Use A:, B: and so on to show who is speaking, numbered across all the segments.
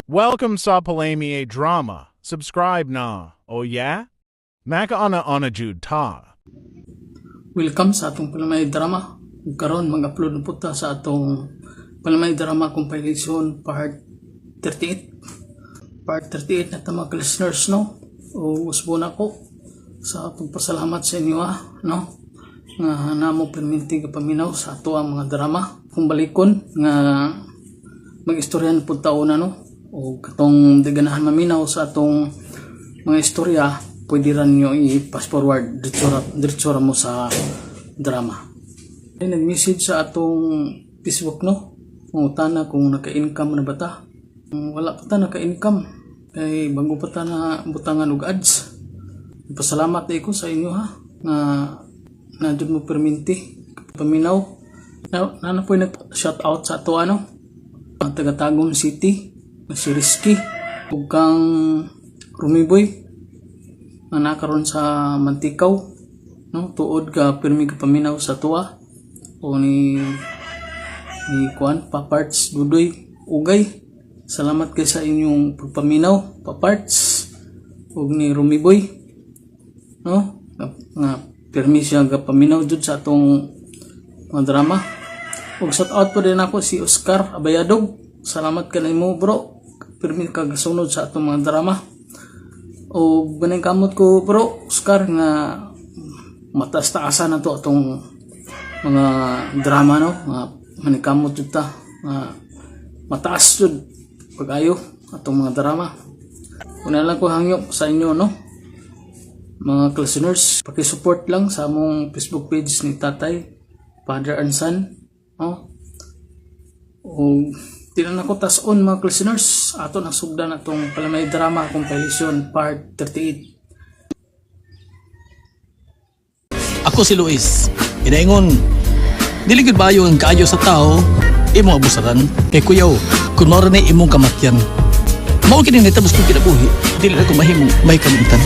A: Welcome sa Palami Drama. Subscribe na. Oh yeah? Makaana ana jud ta.
B: Welcome sa atong Palamay Drama. Ug karon mag-upload na po ta sa atong Palamay Drama compilation part 38. Part 38 na ta, mga listeners, no. O usbo na ko sa pagpasalamat sa inyo, no, nga namo perminti ka paminaw sa ato ang mga drama. Kung balikon nga mag-istorya na pud taon na, no. O katong di ganahan maminaw sa atong mga istorya, pwede ra ninyo i-fast forward, diretso ra mo sa drama. Ay, nag-message sa atong Facebook, no, mangutana kung naka-income na ba ta. Wala pa ta naka-income kay bago pa ta na butangan og ads. Pasalamat ko sa inyo, ha, nga na jud mo perminti paminaw na na po. Nag shout out sa ato, ano, ang taga Tagum City nga si Rizky ug kang Rumiboy nga nakaron sa Mantikaw, no, tuod ka pirmi ka paminaw sa tuwa o ni kuan Paparts Dudoy Ugay. Salamat kay sa inyong pagpaminaw, Paparts ug ni Rumiboy, no, nga pirmi siya ga paminaw jud sa atong mga drama. Ug shout out po din ako si Oscar Abayadog. Salamat ka nimo, bro, pirmi ka gasunod sa atong mga drama. O ganang kamot ko, bro Oscar, nga mataas-taasan na to atong mga drama, no, nga manikamot jud ta nga mataas jud pag-ayo atong mga drama. Una lang ko hangyo sa inyo, no, mga listeners, paki-support lang sa among Facebook page ni Tatay, Father and Son, no. O di na nako tas-on, mga listeners, ato na sugdan atong Palamay Drama compilation part 38.
C: Ako si Luis. Inaingon, dili gyud maayo ang kaayo sa tao, imong abusaran. Kay kuyaw, kun mao ra ni imong kamatyan. Mao kini nitabo kong kinabuhi, dili na ko mahimong may kalimtan.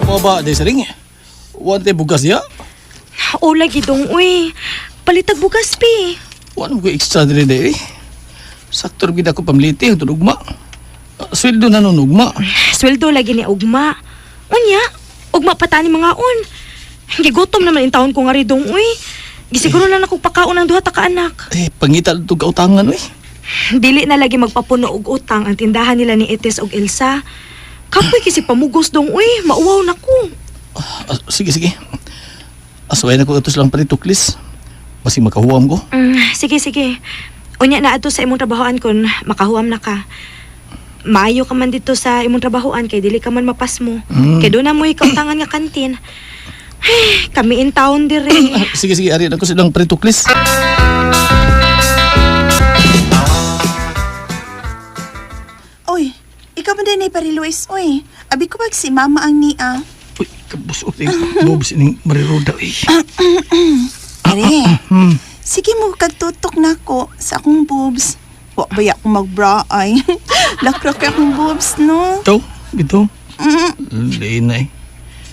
C: Mo ba, day saring? Wa tay bugas ya?
D: O lagi dong, uy. Palitag bugas, pi.
C: Wa na ko extra diri day. Eh. Sakto ra gid ako pamliti ang ugma. Sweldo na nun ugma.
D: Sweldo lagi ni ugma. Unya, ugma pa tani mga on. Gigutom naman in taon ko nga ridong, uy. Gisiguro na nakong pakaon ang duha ta ka anak.
C: Eh, pangita tug kautangan uy.
D: Dili na lagi magpapuno og utang ang tindahan nila ni Ites og Elsa. Kapoy kasi pamugos dong, uy. Mauwaw na ko.
C: Ah, sige, sige. Asway na ko atos lang panituklis. Basig makahuam ko.
D: Sige, sige. Unya na adto sa imong trabahoan kun makahuam na ka. Maayo ka man dito sa imong trabahoan kay dili ka man mapasmo. Kay doon na mo ikautangan nga kantin. Ay, kami in town dire.
C: Ah, sige, sige, ari na ko silang panituklis.
E: Oy, ikaw ba din ay pare Luis? Oy, abi ko pag si mama ang niya.
C: Uy, kabusok din. Bobs ining mariroda eh.
E: Pare, sige mo kagtutok na ko sa akong boobs. Wa ba akong magbra ay. Lakrak akong boobs, no?
C: Ito, ito. Lain na eh.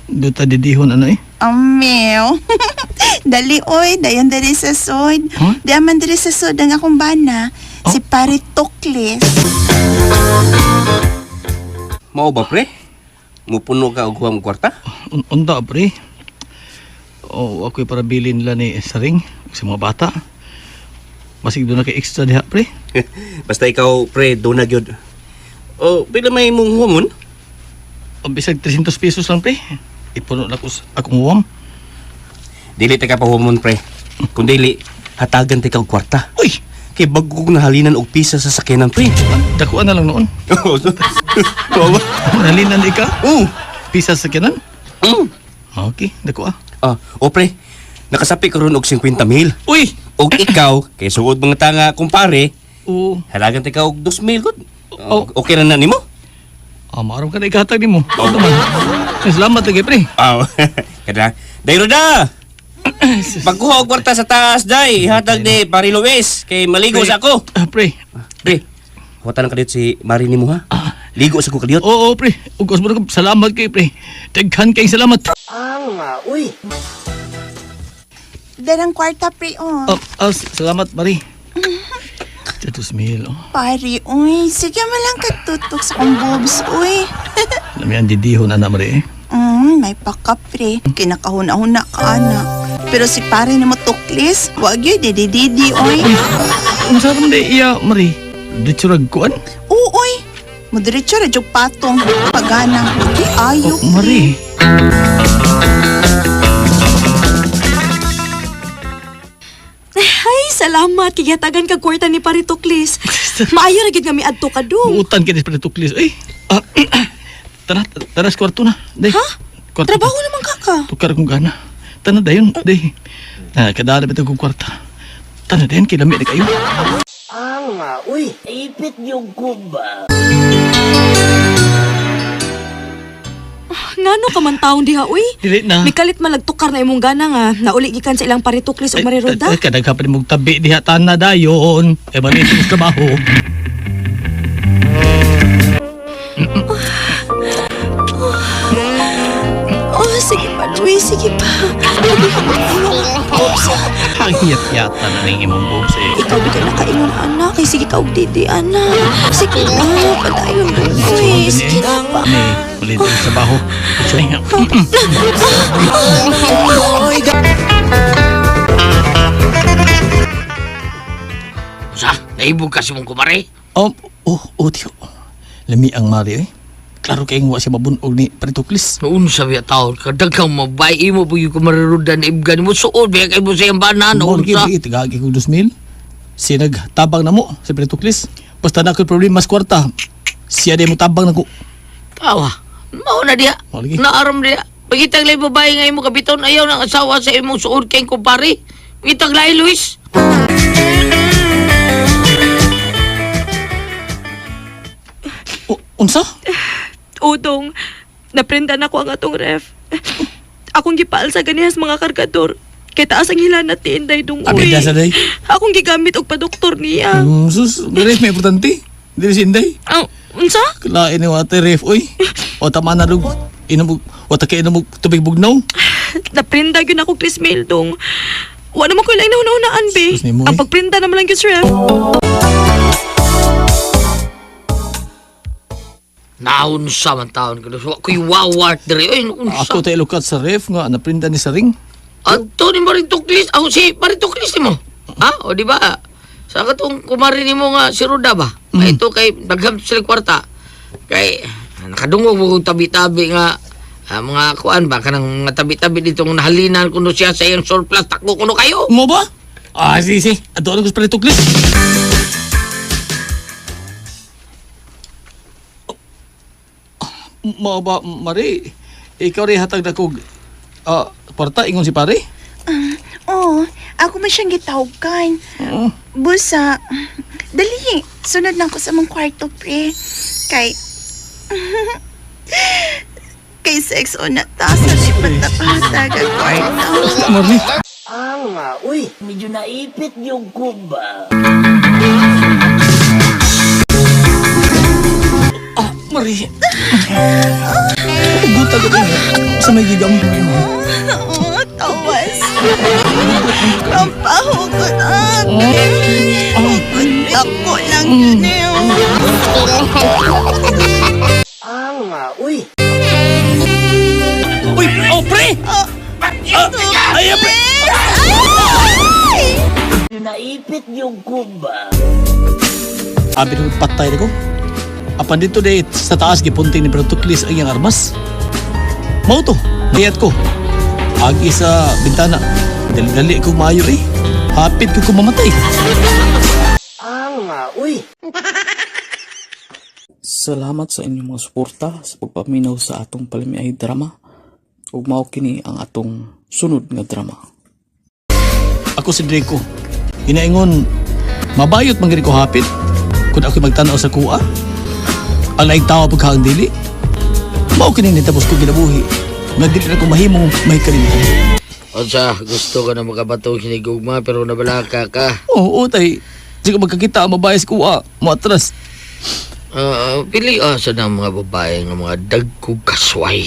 C: Doon ta didihon ano eh.
E: Amew. Dali oy, dayon dali sa sod.
C: Huh?
E: Di man dali sa sod ang akong bana. Si pare Tokles.
F: Mao ba, pre? Mupuno ka og huwam kwarta?
C: Unta pre. Oh, ako'y para bilin nila ni Saring sa mga bata. Basig doon na kay extra diha pre.
F: Basta ikaw, pre, doon na gyud. Oh, pila may mong huwamon?
C: Ang bisag 300 pesos lang pre. Ipuno na ko sa akong huwam.
F: Dili ta ka pa huwamon, pre. Kung dili, hatagan ta ikaw og kwarta.
C: Uy,
F: Kay bago kong nahalinan og pisa sa sakyanan, pre.
C: dakuan na lang noon.
F: Mao ba?
C: Nalinan di ka?
F: Oo.
C: Pisa sa kinan?
F: Mm.
C: Okay, dako ah.
F: Ah, o pre, nakasapi ko ron og 50 mil.
C: Uy!
F: Og ikaw, kay sugod mga tanga kumpare,
C: Oo.
F: halagan ta ka og 2 mil gud.
C: Oh.
F: Okay ra na nimo?
C: Ah, maaram ka na ikahatag nimo. Oh. Salamat lagi pre.
F: Ah, kada. Dayro da. Pagkuha og kwarta sa taas, day. Ihatag ni Pare Luis kay maligo
C: Pre.
F: sa ako.
C: Ah, pre.
F: Pre, huwatan ka dito si Mari nimo ha. Ligo sa ko kaliyot.
C: Oo, pre. Ugos mo na ko. Salamat kay pre. Daghan kay salamat.
E: Darang kwarta pre oh.
C: Ah, salamat, Mari. 2,000, oh.
E: Pare, uy, sige man lang kagtutok sa akong boobs, uy.
C: Lami ang didihon, ana, Mari, eh.
E: May pakapre. Kinakahuna-huna ka, ana. Pero si pare na mo tuklis, wag yun, didi-didi, oy.
C: Ang sarap na iya, Mari. Diretso rag kuan.
E: Oo, oy. Mudiretso ra jud patong. Pagana. Di ayo,
C: Oh, Mari.
D: Ay, salamat kay gihatagan kag kwarta ni Parituklis. Maayo ra gyud nga miadto ka dong.
C: Buutan kini sa tuklis. Ay, ah, tara, tara sa kwarto na. Day.
D: Ha?
C: Kwarto.
D: Trabaho naman ka ka.
C: Tukar kong gana. Tana dayon, day. Ah, kadala ba kong kwarta? Tana dayon, kilami na kayo.
D: Ngano ka man taong diha uy?
C: Dili na.
D: Mikalit malagtukar na imong gana nga nauli gikan sa ilang Parituklis ug Mariroda.
C: Ay, kadagha pa mong tabi diha tana dayon. Eh, mali sa trabaho.
D: Oh, sige pa, Luis, sige pa. Lagi ka magulong. Oops.
C: Ang hiyat-yata na ning imong boobs eh.
D: Ikaw bigyan na kaingon, anak. Kay sige ka og didi, anak. Sige na, padayon, Luis. Sige na pa.
C: Ni, mali sa trabaho.
G: Sa, naibog ka si mong kumare.
C: Oh, oh, oh, tiyo. Lami ang mari eh. Klaro kayong wa siya mabunog ni Parituklis.
G: Noon sa biya taon, kadaghang mabay imo po yung kumarirudan na ibgan mo. Suod, biya kay mo sa iyang bana, noon sa.
C: Mao tigagi kog 2,000. Sinag tabang na mo sa Parituklis. Basta na ako'y problema sa kwarta. Siya di mo tabang na ko.
G: Tawa, mao na diya.
C: Mao lagi.
G: Naaram diya. Pagitag lay babae nga imo kabiton, ayaw ng asawa sa imong suod kay kumpare. Pagitag lay, Luis.
C: O, unsa?
D: Udong, naprenda na ko ang atong ref. Akong gipaalsa ganihas mga kargador. Kay taas ang hilana ti Inday dong uy.
C: Abida sa day.
D: Akong gigamit og padoktor niya.
C: Sus, ref may importante. Dili si Inday.
D: Ah, unsa?
C: Kalain ni wate ref oy. O tama na lug. Inom og o ta kay inom og tubig bugnaw.
D: Naprinda gyud ako Chris Mail dong. Wa naman ko ilang nauna-unaan be.
C: Sus nimo, eh.
D: Ang pagprinda naman lang gyud sa ref.
G: Naon sa man taon ko. Wa ko'y wawart diri. Ay, unsa.
C: Ako tay lukat sa ref nga naprinda ni sa ring.
G: Adto ni Marituklis. Aw, si Marituklis nimo. Ha? O di ba? Sa katong kumari nimo nga si Ruda ba? Ay, ito kay daghang sila kwarta. Kay nakadungog mo kong tabi-tabi nga mga kuan ba kanang mga tabi-tabi dito nga nahalinan kuno siya sa iyang surplus takbo kuno kayo.
C: Mo ba? Ah, si si. Ato ko sa Parituklis. Mao ba, Mari? Ikaw rin hatag na kog kwarta ingon si pare?
E: Oo, ako man siyang gitawgan. Busa, dali, sunod lang ko sa mong kwarto, pre. Kay, kay sex o na ta sa lipat na pahatag ang kwarto.
C: Mari. Ah, Mari. Guta ko din. Sa may gigam.
E: Oo, tawas. Ang pahugot, ate. Hugot ako lang yun eh.
C: Uy, oh, pre! Ah, ay, pre!
E: Ay!
C: Abi ko patay ko. Apan dito day sa taas gipunting ni Bertuklis ang iyang armas. Mao to, diyat ko. Agi sa bintana. Dali-dali ko maayo eh. Hapit ko kumamatay.
B: Salamat sa inyong mga suporta sa pagpaminaw sa atong palamiay drama. Ug mao kini ang atong sunod nga drama.
C: Ako si Draco. Hinaingon, mabayot man gani ko hapit. Kung ako'y magtanaw sa kuha. Ang laing tawa pagkaang dili. Mao kini nitapos ko ginabuhi. Nga dili na ko mahimong may kalimitan.
G: Unsa gusto ka na makabato sinigugma pero nabalaka ka.
C: Oo, tay. Di ko magkakita ang babae sa kuha. Muatras.
G: Pili asa na mga babae nga mga dagkog kasway.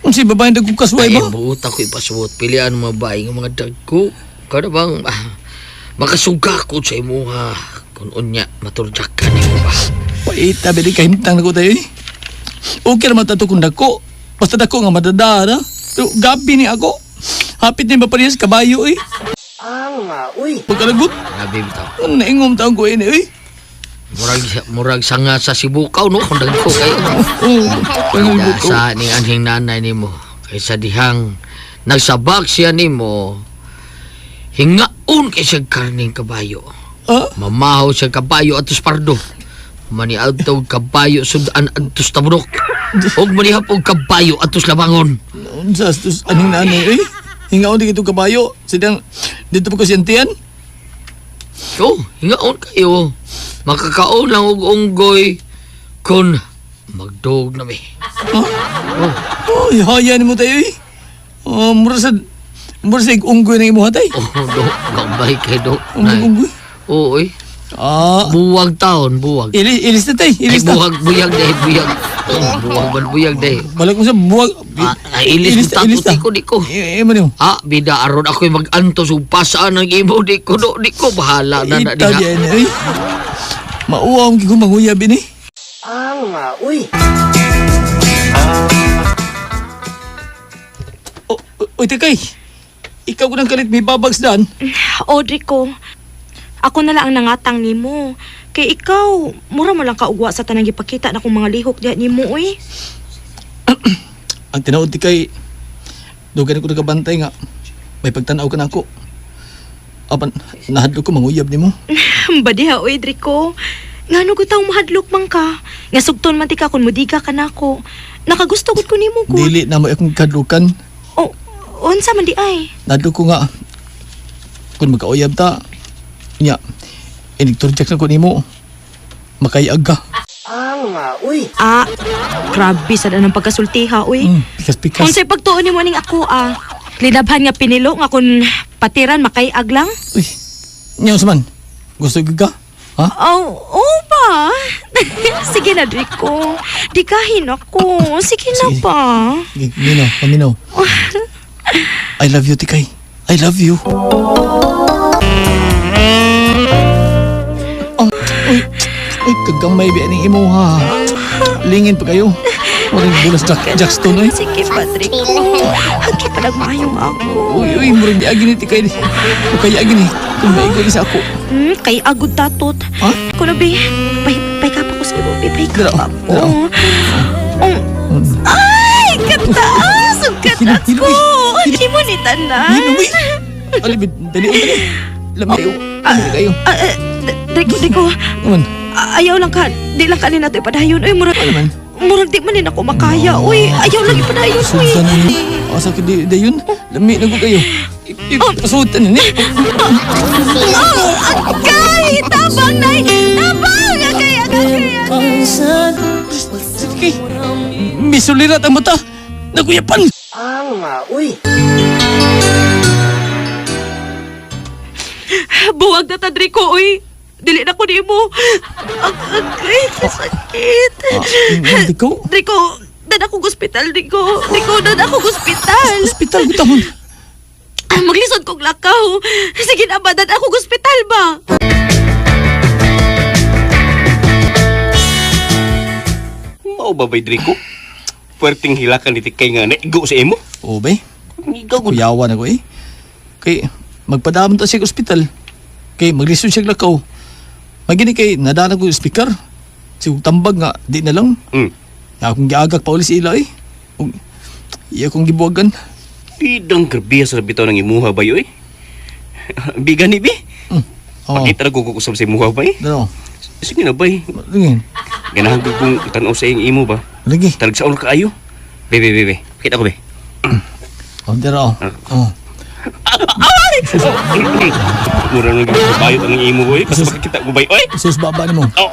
C: Ang si babae nagkukasway
G: Ay,
C: ba?
G: buot ako ipasuot. Pilihan mga babae nga mga dagko. Kada bang makasuga ko sa imuha. Kung unya maturjak ka nimo ba.
C: Paita, bili kahimtang na ko tayo eh. Okay naman tato kung dako. Basta dako nga madadara. Pero gabi ni ako. Hapit ni maparehas kabayo eh. Pagkalagot,
G: Grabe bitaw.
C: ano naingom taong ko ini eh.
G: Murag murag sanga sa Sibukaw no kung dagko kayo.
C: Oo, pangalagot ko.
G: Sa ni anhing nanay nimo kaysa dihang nagsabak siya nimo hingaon kay siya karning kabayo.
C: Ah,
G: Mamahaw siya kabayo atos pardo. Maniadto og kabayo sudan atos tabunok. Og manihap og kabayo atos labangon.
C: unsa tus aning nanay eh. Hingaon di kitong kabayo. Sidang dito pa ko siyantian.
G: Oh, hingaon kayo. Makakaon lang og unggoy kun magdog na mi.
C: Ha? Oh, haya nimo tayo eh. Oh, mura sa unggoy ng imuha tay.
G: Oh, do, gambay kay do.
C: Unggoy, unggoy.
G: Oo, oy.
C: Ah,
G: Buwag taon, buwag.
C: ilis, ilis na tay,
G: Ay,
C: ilis na.
G: buwag, buyag day, buyag. Oh, buwag man buyag day.
C: Balik mo sa buwag.
G: Ah, ay, ilis
C: na,
G: mo
C: ilis na.
G: tato, di ko, di ko.
C: Eh, eh, man yun.
G: Ah, bida aron ako'y mag-antos ug pasaan ang imo di ko do, di ko bahala na na
C: Ita
G: diha.
C: diyan eh. Mauwaw ang kikong manguyab ini. Ang uy. Oy, tekay. Ikaw ko ng kalit may babags daan.
D: Audrey ko, ako na lang ang nangatang nimo. Kay ikaw, mura mo lang kaugwa sa tanang gipakita na kong mga lihok diha nimo, uy.
C: Ang tinuod tikay, dugan ko nagabantay nga. May pagtanaw ka na ako. Apan, nahadlok ko manguyab nimo.
D: Badiha, uy, Drico. Ngano gud taong mahadlok man ka? Nga sugton man ti ka kun mudiga ka nako. Nakagusto gud ko nimo gud.
C: Dili na mo akong kadlukan.
D: Oh, unsa man di ay?
C: Nahadlok ko nga. Kung magkauyab ta, nya, inikturjak na ko nimo. Makayag ka.
D: Ah, grabe sa ng pagkasultiha, uy.
C: Pikas-pikas.
D: Unsay pagtuon nimo ning ako ah. Linabhan nga pinilo nga kun patiran makayag lang.
C: Uy, nya man. Gusto ka? Ha?
D: Oh, oo ba? Sige na, Drico. Dikahin ako. Sige na
C: Sige.
D: ba?
C: Sige, Mino, paminaw. I love you, Tikay. I love you. Oh, uy, uy, kagamay ba ning imo ha? Lingin pa kayo. Murag bulas Jack, Jackstone, uy.
D: Sige pa, Drico. Hagi pa nagmaayong ako.
C: Uy, uy, murag di agi ni Tikay. O kaya agi ni, kung maigo isa ako.
D: Kay agod tatot.
C: Ha?
D: Kuno be, pay pay ka pa ko sa imo, be, pay ka
C: Dara,
D: pa ko.
C: dara.
D: Oh. Ay, kataas! Ang
C: Hilo,
D: katas
C: hilo,
D: ko!
C: hilo.
D: Himo ni tanan.
C: Hilo, uy. Alibid, dali, dali. Lami kayo. Lami kayo.
D: Ah, ah, Drico, Drico.
C: Naman,
D: Ayaw lang ka. Di lang ka ni nato ipadayon. Uy, murag,
C: ano man?
D: murag di man din ako makaya. Uy, ayaw lang ipadayon. Uy.
C: Sultan ni. Asa ka di dayon? Lami na ko kayo. Ipasutan ni.
D: Oh, agay! Tabang, nay! Tabang! Agay, agay, agay!
C: Sige. Misulirat ang mata. Nakuyapan.
D: Buwag na ta, Drico, uy. Dili na ko nimo. Ang agay, kasakit.
C: Hindi ko.
D: Drico, dan ako ospital, Drico. Drico, dan ako ospital.
C: Hospital ko tahon.
D: Ah, maglisod kog lakaw. Sige na ba, dan ako ospital ba?
F: Mao ba bay Drico? Puwerteng hilakan ni Tikay nga naigo sa imo.
C: O bay,
F: Ikaw gud.
C: kuyawan ako eh. Kay magpadamon ta siya sa ospital. Kay maglisod siya lakaw. Magini kay nadala ko yung speaker. Siguro tambag nga, di na lang. Akong giagak pa uli sa ila eh. Ug, iya kong gibuwagan.
F: Bidang grabe sa bitaw ng imuha ba yoy? Bigan ni bi.
C: Oo.
F: Pakita ra ko usab sa imuha ba eh.
C: Dalo.
F: Sige na bay.
C: Lagi.
F: Ganahan ko kung tan-aw sa iyong imo ba.
C: Lagi.
F: Talag sa ka ayo. Be be be be. Kita ko be.
C: Oh, dira oh. Oh.
F: Mura nang gibayot ang imo boy. Basta makakita ko bay. Oy.
C: Sus baba nimo.
F: Oh.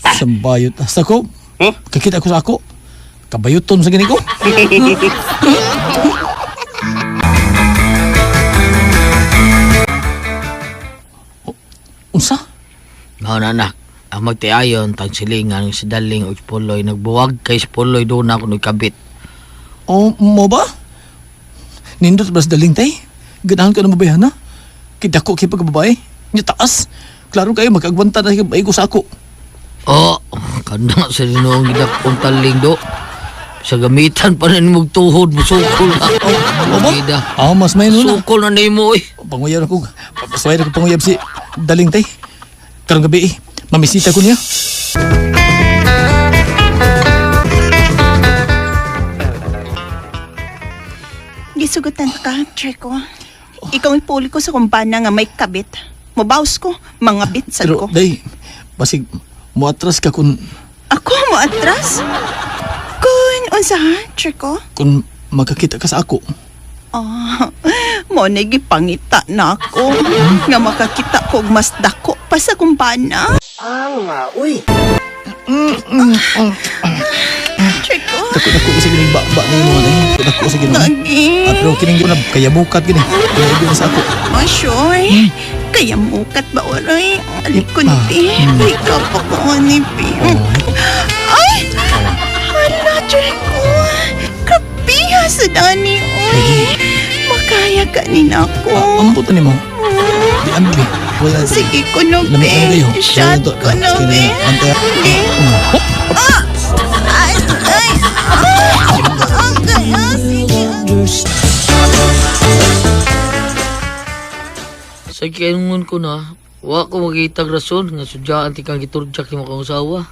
C: Sa bayot. Sa ko.
F: Huh?
C: Kakita ko sa ako. Kabayuton sa gani ko. Oh, unsa?
G: Mao na anak, ang magtiayon tang silingan si Daling ug si Puloy nagbuwag kay si Puloy doon ako nagkabit.
C: O mo ba? Nindot bas daling tay? Ganahan ka na mabayan na? Kidako kay pagkababae? Nya taas. Klaro kayo magagwanta na kay sa ako.
G: Oh, kana sa Ginoong gidakong taling do. Sa gamitan pa na nimog tuhod, musukol na.
C: Oh, ba?
G: Gida.
C: Ah, mas may na.
G: Sukol na nimo oy.
C: Panguyab ako. Pasuway na ko panguyab si Daling tay. Karong gabi eh. Mamisita ko niya.
E: Gisugutan ka, Trico. Ikaw ang puli ko sa kumpana nga may kabit. Mubaws ko, mga bit sad
C: Pero
E: ko.
C: day, basig muatras ka kun
E: Ako mo atras? Kun unsa ha, Trico?
C: kun makakita ka sa ako.
E: Ah, mo na gipangita na ako nga makakita ko og mas dako pa sa kumpana. Trico,
C: Dako dako sa gining ba nimo day. Dako sa gining.
E: lagi.
C: Ah, pero kining na kaya bukat gini. Kaya ibi na sa ako.
E: Oh, sure. Kaya mukat ba oray? Alikon,
C: Ah,
E: te. Ikaw pa ko, ani, be. Ay! Hala, Trico. Grabe sa dani, uy. Makaya ka ni nako.
C: Ah, ambot na nimo. Di ambi. Wala.
E: Sige ko no,
C: Lamig
E: be.
C: na kayo.
E: Shot ko no, be.
C: Antay.
E: Be.
C: Oh,
E: Ay, ay. Ah, okay, ah, sige.
G: Sa kiangon ko na, wa ko makitag rason nga sudyaan ti kang giturjak nimo kang usawa.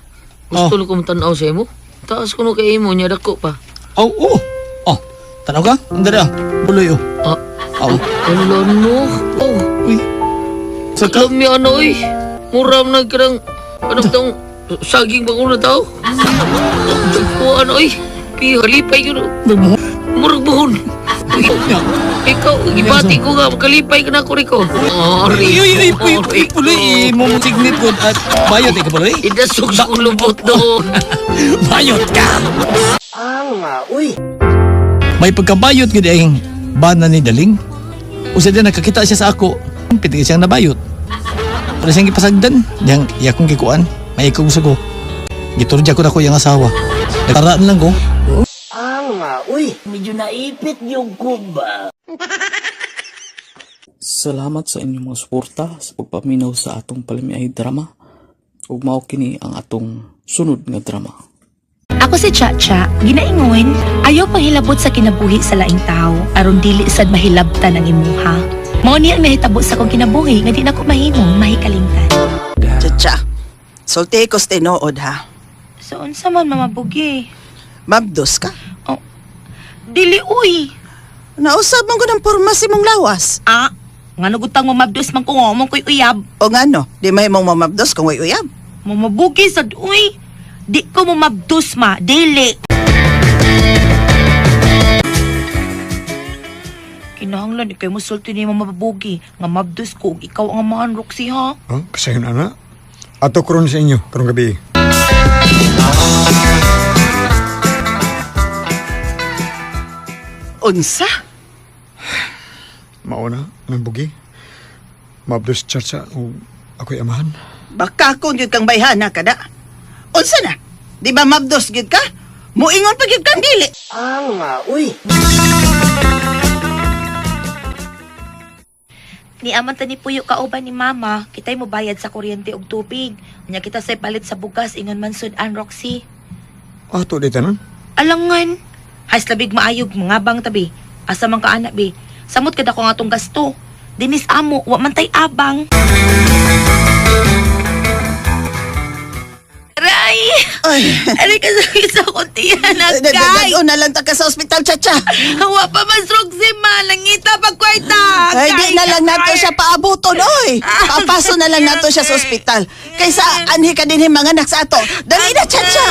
G: Gusto oh. ko tan-aw sa imo. Taas ko no kay imo nya dako pa.
C: Oh, oh. Oh, tanaw ka? Andara. Buloy oh.
G: Ah,
C: Oh.
G: ano lang mo? Oh,
C: Uy. Sa ka?
G: lami ano oy. Muram na karang anong tong saging ba na tao? Dako ano oy. Piho lipay ko.
C: Nagmo.
G: Murag buhon. Uy, ikaw, gibati ko nga, makalipay ka na ako, Rico. Oh,
C: Uy, uy, uy, uy, uy, puloy. Mo signit ko at bayot eh ka puloy.
G: Idasok sa kong lubot doon.
C: Bayot ka. May pagkabayot gid ang bana ni Daling. Usa din nakakita siya sa ako, piti siyang nabayot. Pero siyang gipasagdan, diyang iya kong gikuan, may ikong sugo. Giturja ko na ko iyang asawa. Nagkaraan lang ko.
B: Salamat sa inyong mga suporta sa pagpaminaw sa atong palamiay drama. Ug mao kini ang atong sunod nga drama.
D: Ako si Chacha, ginaingon, ayaw panghilabot sa kinabuhi sa laing tao, aron dili sad mahilabtan ang imuha. Mao ni ang nahitabo sa akong kinabuhi nga di nako mahimong mahikalingtan.
E: Chacha, sulti ko sa tinuod ha.
D: So unsa man Mama Bugi?
E: Mabdos ka.
D: Oh, dili uy.
E: Nausab man ko ng porma si mong lawas.
D: Ah, ngano gutang mo mabdos man ko ngomong ko'y uyab.
E: O nga no, di may mong mamabdos kung way uyab.
D: Mama Bugi sad uy. Di ko mo mabdos ma, dili. Kinahanglan ikay mo sulti ni Mama Bugi nga mabdos ko ug ikaw ang amahan Roxy ha.
H: Oh, kasayon ana. Ato karon sa inyo karong gabi.
E: Unsa?
H: Mauna nang bugi. Mabdos chacha o ako'y amahan.
E: Baka kung gyud kang bayhana kada. Unsa na? Di ba mabdos gyud ka? Muingon pa gyud kang dili.
D: Ni aman ta ni Puyo kauban ni Mama, kita'y mobayad sa kuryente ug tubig. Unya kita say palit sa bugas ingon man sud an Roxy.
H: Ato di tanan.
D: Alangan. Has labig maayog mga bang tabi. Asa man ka anak bi. Samot kada ko nga atong gasto. Dinis amo, wa man tay abang. Aray!
E: Ay,
D: Aray ka sa akong tiyan, agay!
E: dad na lang ta ka sa ospital, Chacha.
D: Wa pa man Roxy ma, langita pag kwarta!
E: Ay, di na lang nato siya paabuton, oy. Papaso na lang nato siya sa ospital. Kaysa anhi ka din mga anak sa ato. Dali na, Chacha.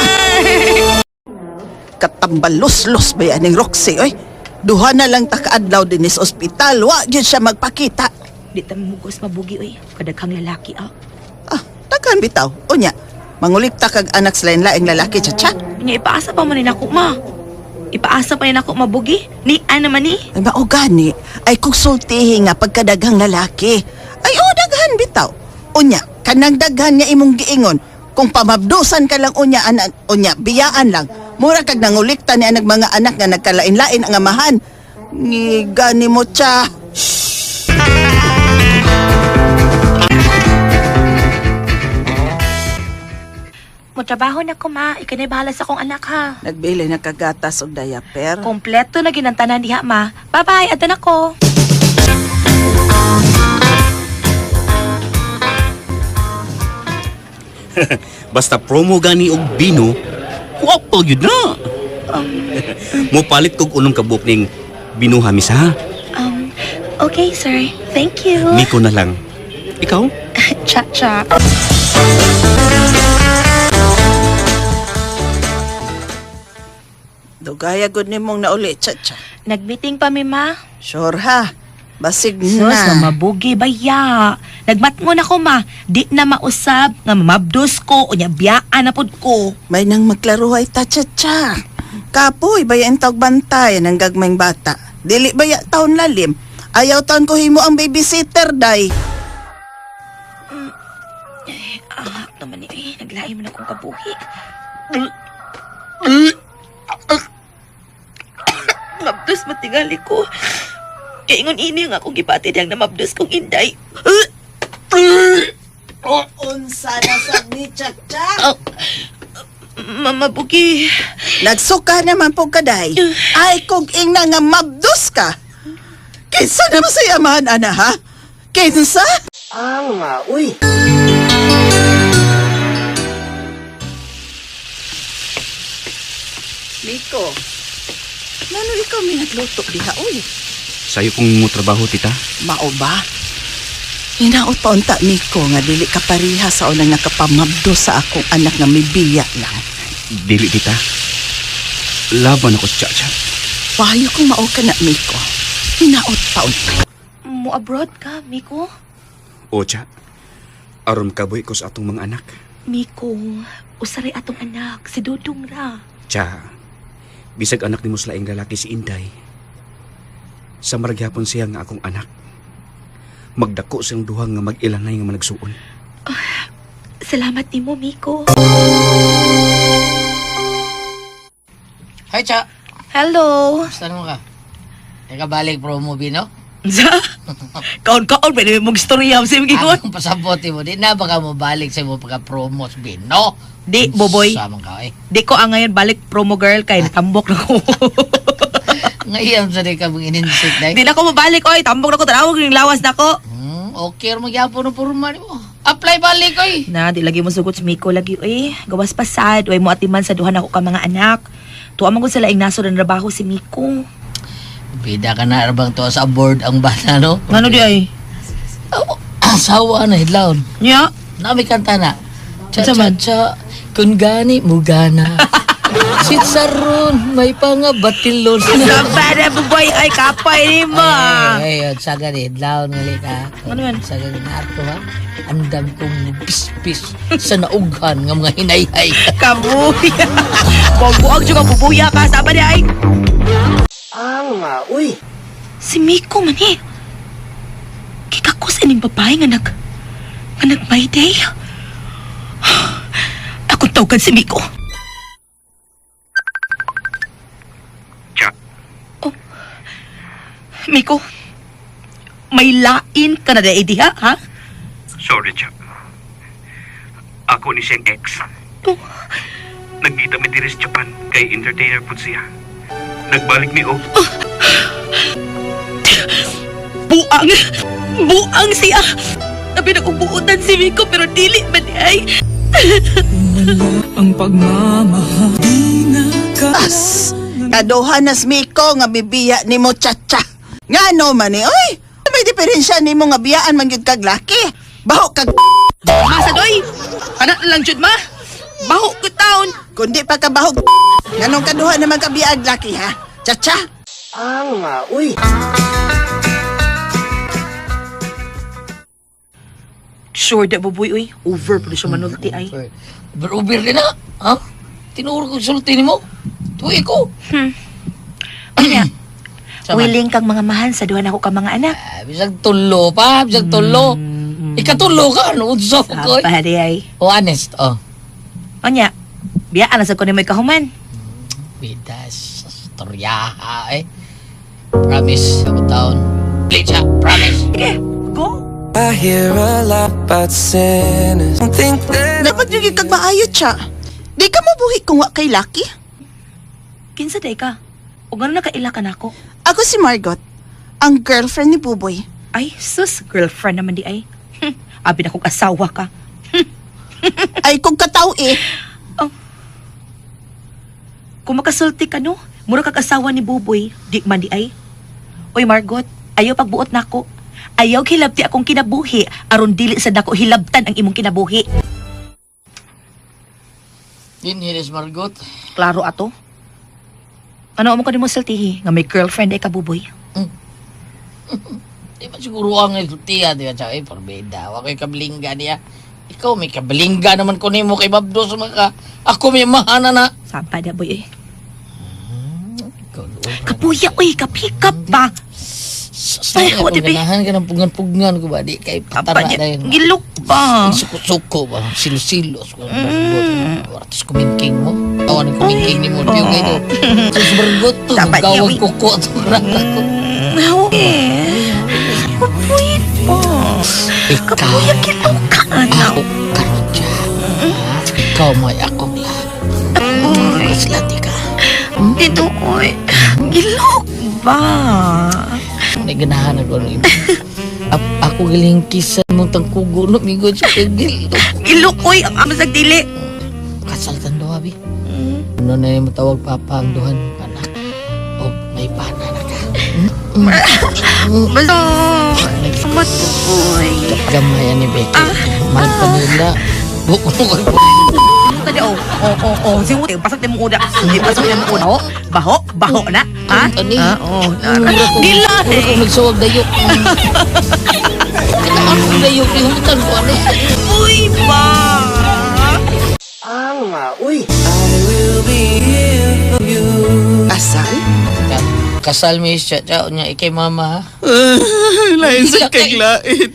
E: Katambalos-los ba yan ning Roxy, oy? Duha na lang ta kaadlaw din sa ospital. Wa gyud siya magpakita.
D: Di ta mugos mabugi oy, kadaghang lalaki ah.
E: Ah, daghan bitaw. Unya, mangulikta kag anak sa lain-laing lalaki, Chacha.
D: Nya ipaasa pa man ni nako ma. Ipaasa pa ni nako mabugi. Ni ana man ni.
E: Ay, mao gani, ay kung sultihi nga pagkadaghang lalaki. Ay, oh, daghan bitaw. Unya, kanang daghan nga imong giingon, kung pamabdusan ka lang unya, anak, unya, biyaan lang. Mura kag nangulikta ni anag mga anak nga nagkalain-lain ang amahan. Ngiga ni mo, cha.
I: Motrabaho na ko, ma. Ikaw na'y bahala sa akong anak, ha?
E: Nagbili na kagatas og diaper.
I: Kompleto na ginantanan diha, ma. Bye-bye. Adan ako.
F: Basta promo gani og bino, kuwapol yun na. Mo palit kog unong kabuok ning binuha misa.
I: Okay, sir. Thank you.
F: Miko na lang. Ikaw?
I: Cha-cha.
E: Dugaya gud nimong nauli, Chacha.
I: Nagmeeting pa mi, ma.
E: Sure ha. Basig
I: Sus,
E: na.
I: na mabugi ba ya? Nagmatngon ako, ma. Di na mausab nga mamabdos ko o nya biyaan na pud ko.
E: May nang magklaruhay ta, Chacha. Kapoy, bayan tawag bantay ng gagmayng bata. Dili baya taon lalim. Ayaw taon ko himo ang babysitter, day.
I: Ah, naman eh. Naglain mo na kong kabuhi. Mabdos matingali ko. Kaya ingon ini nga akong gibati diyang namabdos kong inday.
E: Unsa na sad ni Chacha?
I: Mama Bugi.
E: Nagsuka naman po ka, day. Ay, kung ingna nga mabdos ka. Kinsa naman sa amahan, ana, ha? Kinsa? Uy. Miko, ngano ikaw may nagluto diha, uy?
F: Sayo kong mo trabaho, tita.
E: Mao ba? Hinaot pa unta, Miko, nga dili ka pariha sa unang nakapamabdo sa akong anak nga mibiya lang.
F: Dili, tita. Laban ako sa Chacha.
E: Payo kung mao ka na, Miko. Hinaot pa unta.
I: Mo abroad ka, Miko?
F: O, Cha. Aron kabuhi ko sa atong mga anak.
I: Miko, usaray atong anak, si Dudong ra.
F: Cha, bisag anak ni mo sa laing lalaki si Inday. Sa maraghapon siya nga akong anak. Magdako siyang duha nga mag-ilanay nga managsuon.
I: Salamat nimo, Miko.
G: Hi, Cha.
I: Hello.
G: Basta mo ka? Eka balik promo bino?
I: Sa? Kaon-kaon, pwede mong istorya sa imong gigon.
G: Akong pasabot mo, di na baka mo balik sa imo pagka-promo sa bino.
I: Di, boboy.
G: Sama ka eh.
I: Di ko ang ngayon balik promo girl kay natambok na ko.
G: Ngayon sa di ka mong ininsik dai.
I: Di na ko mabalik oy, tambok na ko tanawag yung lawas na ko.
G: Okay ra magyapon ng porma nimo. Apply balik oy.
I: Na, di lagi mo sugot si Miko lagi oy. Gawas pa sad, oy mo atiman sa duha nako ka mga anak. Tuwa man gud sa laing nasod ang trabaho si Miko.
G: Bida ka na arbang to sa board ang bata no.
I: Ngano di ay?
G: Oh, asawa na hidlawon.
I: Nya.
G: Nami kanta na. Cha
I: Unsa
G: cha
I: man?
G: cha kun gani mugana. Sitsaron may pangabatilon.
I: Sabara buboy ay kapay ni mo.
G: Ay, ay, sa gani, hidlawon ngali ka.
I: Ano man?
G: Sa gani na ato ha. Andam kong pispis sa naughan nga mga hinayhay.
I: Kabuya. Bubuag juga bubuya ka sa di ay.
E: Uy.
I: Si Miko man eh. Kikakos ining babae nga nag... nga nag my day. Akong tawagan si Miko.
F: Cha.
I: Oh. Miko, may lain ka na dahil diha, ha?
F: Sorry, Cha. Ako ni siyang ex.
I: Oh.
F: Nagkita mi diri sa Japan kay entertainer pud siya. Nagbalik mi og
I: Buang! Buang siya! Abi nagbuutan si Miko pero dili man di ay.
E: As, kaduha nas Miko nga bibiya nimo Chacha. Ngano man ni, oy? May diferensya nimo nga biyaan man gyud kag laki. Baho kag
I: Masa doy! Anak na lang jud ma! Baho ko taon!
E: kundi pa ka baho. Nganong kaduha naman ka biyaag laki ha? Chacha. Uy.
I: Sure da buboy uy. Over po siya manulti ay.
G: Uber din na. Ha? Tinuro ko sulti nimo. Tuwi ko.
I: Kanya,
G: Sama.
I: willing kang mga mahan sa duha nako ka mga anak.
G: Ah, bisag tulo pa, bisag tulo. Ikatulo ka, ano? Unsa ko? eh.
I: Apa di ay.
G: Oh, honest, oh.
I: Onya, biyaan na sa ko ni may kahuman.
G: Bidas, storyaha eh. Promise, ako taon. Please, ha? Promise.
I: Sige, go!
E: Dapat yung kag maayo, Cha. Di ka mabuhi kung wa kay laki.
I: Kinsa day ka? Ug ngano nakaila ka nako?
E: Ako si Margot, ang girlfriend ni Buboy.
I: Ay, sus, girlfriend naman di ay. Abi na kong asawa ka.
E: Ay, kung kataw eh.
I: Kung makasulti ka no, mura kag asawa ni Buboy, di man di ay. Oy Margot, ayaw pagbuot nako. Ayaw hilabti akong kinabuhi aron dili sa dako hilabtan ang imong kinabuhi.
G: Din hilis Margot.
I: Klaro ato. Ano mo kanimo sultihi nga may girlfriend ay ka, Buboy?
G: Di ba siguro ang isultiya, di ba? Tsaka, eh, porbeda. Wa ko'y kabalingga niya. Ikaw may kabalingga naman ko nimo kay Babdos maka. Ako may mahana na.
I: Sampa na boy eh.
G: Ikaw, Lord.
I: Kapuya oy, kapikap ba?
G: Ay,
I: Ay, wa, di ba?
G: Ganahan ka ng pugan-pugan ko ba? Di kay
I: Apa
G: patara
I: niya?
G: na yun.
I: Gilok ba?
G: Suko-suko ba? Silo-silo. Artis kumingking mo. Tawa ng kumingking ni mo. Di yung kayo. Sus Margot to.
E: Dapat niya,
G: Gawag
E: uy.
G: kuko. to. Rata ko.
I: Eh. Kapuya po.
G: Ikaw.
I: Kapuya kiluka na.
G: Ako karon siya. Ikaw may akong lahat. Kaslati ka.
I: Dito oy. Gilok ba?
G: May ganahan ako ng iba. Ako galing kisa mong tangkugo no migo sa kagil.
I: Gilok oy, ang amo sa dili.
G: Kasal tan doha bi. Ano na yung matawag papa ang duhan anak. O may pana na ka.
I: Basta. Matuloy.
G: Gamay ni Becky. Mahal pa nila. Buko ko.
I: Tadi oh, oh, oh, oh, siwo, pasok din mo uda. Hindi pasok din mo uda. Oh, baho, baho na. Ha?
G: Ani?
I: Ah, oh. Dila.
G: Mura ko nagsawag dayok. Ano dayok ni hutan ko ano?
I: Uy ba?
E: Kasal?
G: Kasal mi siya siya niya ikay mama ha.
E: Lain sa kaglain.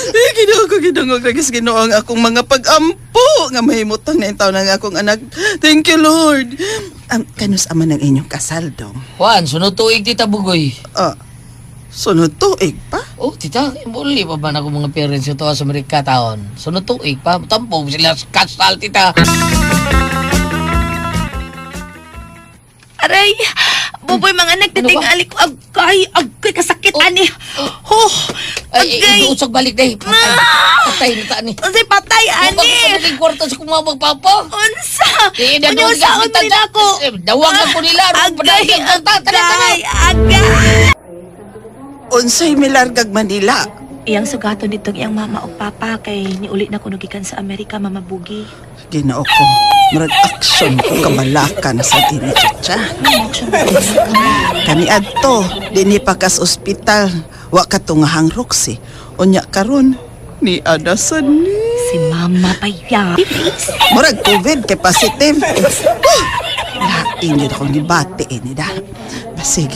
E: Eh, Ginoo ko, ginoo ko, Ginoo ang akong mga pag-ampo nga mahimutang na intaw ng akong anak. Thank you, Lord. Kanus ama ng inyong kasal, dong?
G: Juan, sunod tuig tita Bugoy.
E: Ah, sunod tuig pa?
G: Oh, tita, muli pa ba na akong mga parents ito sa Amerika taon? Sunod tuig pa, tampo sila kasal, tita.
I: Aray, Buboy mga nagtitingali ko. Agay, agay, kasakit ani. Ho,
G: Ay,
I: agay.
G: ay, usag balik day. Patay, patay na ta ni.
I: Unsay patay
G: Ano?
I: ani.
G: Ang kwarto sa kumabag papa.
I: Unsa?
G: Eh,
I: Unsa
G: dadawag ka
I: unsa
G: kita.
I: ako?
G: Eh, dawagan ko nila.
I: Agay,
G: Tara, tara, tara.
I: agay, agay.
E: Unsay milargag Manila?
I: Iyang sugaton ditong iyang mama o papa kay niuli na kuno gikan sa Amerika, Mama Bugi.
E: Ginoo ko, murag action ko kabalaka na sa dini, chacha. Kani adto, dinhi pa kas ospital. Wa ka tungahang Roxy. Unya karon ni adasan ni.
I: Si Mama pa ya.
E: Murag COVID kay positive. Oh, lain yun akong gibati eh, ni da. Basig,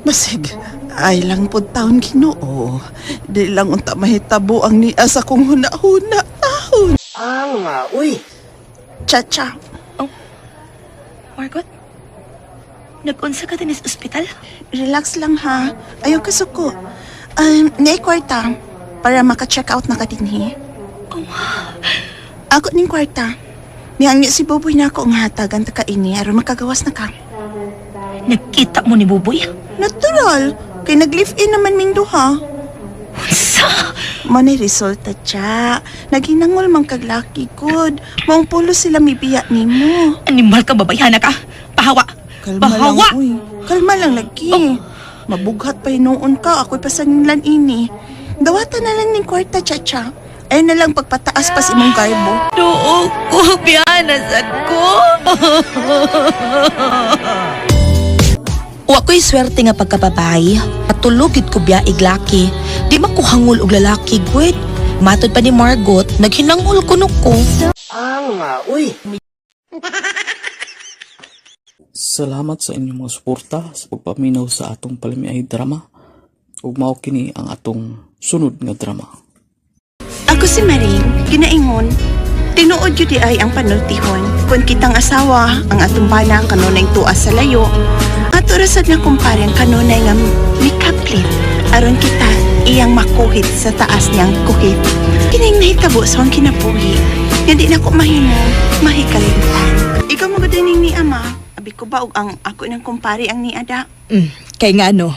E: basig, ay lang po taon Ginoo. Di lang unta mahitabo ang niya sa kong huna-huna taon. Alma, uy. Chacha,
I: Margot, nag-unsa ka din sa ospital?
E: Relax lang ha. Ayaw ka suko. Nay kwarta para maka-check out na ka dinhi. Ako ning kwarta. Mihangyo si Boboy na ako ang hatagan ta kaini aron makagawas na ka.
I: Nagkita mo ni Buboy?
E: Natural. Kay nag-live in naman ming duha.
I: Unsa?
E: Mo ni resulta cha. Naghinangol man kag laki good. Maong pulo sila mibiya nimo.
I: Animal ka babayhana ka. Pahawa.
E: Kalma
I: Pahawa.
E: lang, uy. Kalma lang lagi. Mabughat pa hinuon ka. Ako'y pasangilan ini. Dawata na lang ning kwarta, chacha. Ayun na lang pagpataas pas imong garbo.
I: Noo ko, biyana sad ko. Wa ko'y swerte nga pagkababay. Patulogid ko biya iglaki. Di makuhangol og lalaki, gwed. Matod pa ni Margot, naghinangol kuno ko.
B: Salamat sa inyong mga suporta sa pagpaminaw sa atong palamiay drama. Ug mao kini ang atong sunod nga drama.
E: Ako si Maring, ginaingon. Tinuod yun di ay ang panultihon. Kung kitang asawa, ang atong bana kanunay tuas sa layo. Ato rasad na kumpare ang kanunay nga mikaplit. Aron kita. Iyang makuhit sa taas niyang kuhit. Kining nahitabo sa akong kinabuhi. Nga di na ko mahimo, mahikalimtan. Ikaw mo gud ni ama. Abi ko ba og ang ako nang kumpare ang ni Ada?
J: Kay nga no,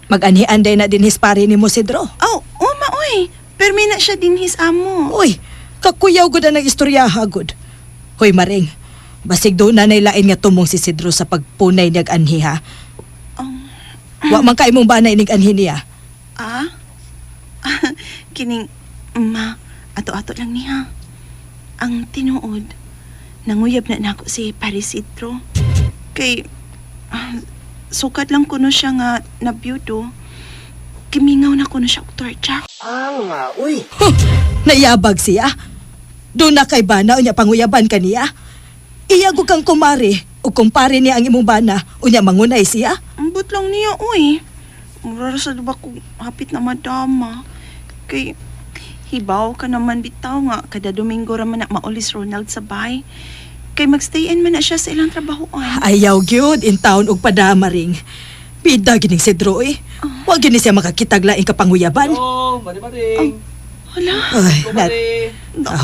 J: mag-anhian day na din his pare ni mo Sidro.
E: Oh, uma oy. Permi na siya din his amo.
J: Uy, kakuyaw gud ang istorya gud. Hoy Maring, basig doon na lain nga tumong si Sidro sa pagpunay niyag anhi ha. Wa man ka imong bana inig anhi niya.
E: Ah? Kining, ma, ato-ato lang niya. Ang tinuod, nanguyab na nako si Parisidro. Kay, sukat lang kuno siya nga nabiyudo. Kimingaw na kuno siya og torcha.
J: Huh, nayabag siya. Doon na kay bana unya panguyaban ka niya. Iya gud kang kumare ug kumpare niya ang imong bana unya mangunay siya.
E: Ambot lang niya, uy. Mura ra sa ba ko hapit na madama. Kay, hibaw ka naman bitaw nga. Kada Domingo ra man na maulis Ronald sa bahay. Kay magstay in man na siya sa ilang trabahoan.
J: Ayaw gyud in town og padama ring. Bida gining Sidro eh. Wa gini siya makakitag laing kapanguyaban.
C: Oh, mari-maring.
E: Hala.
J: Ay, nat,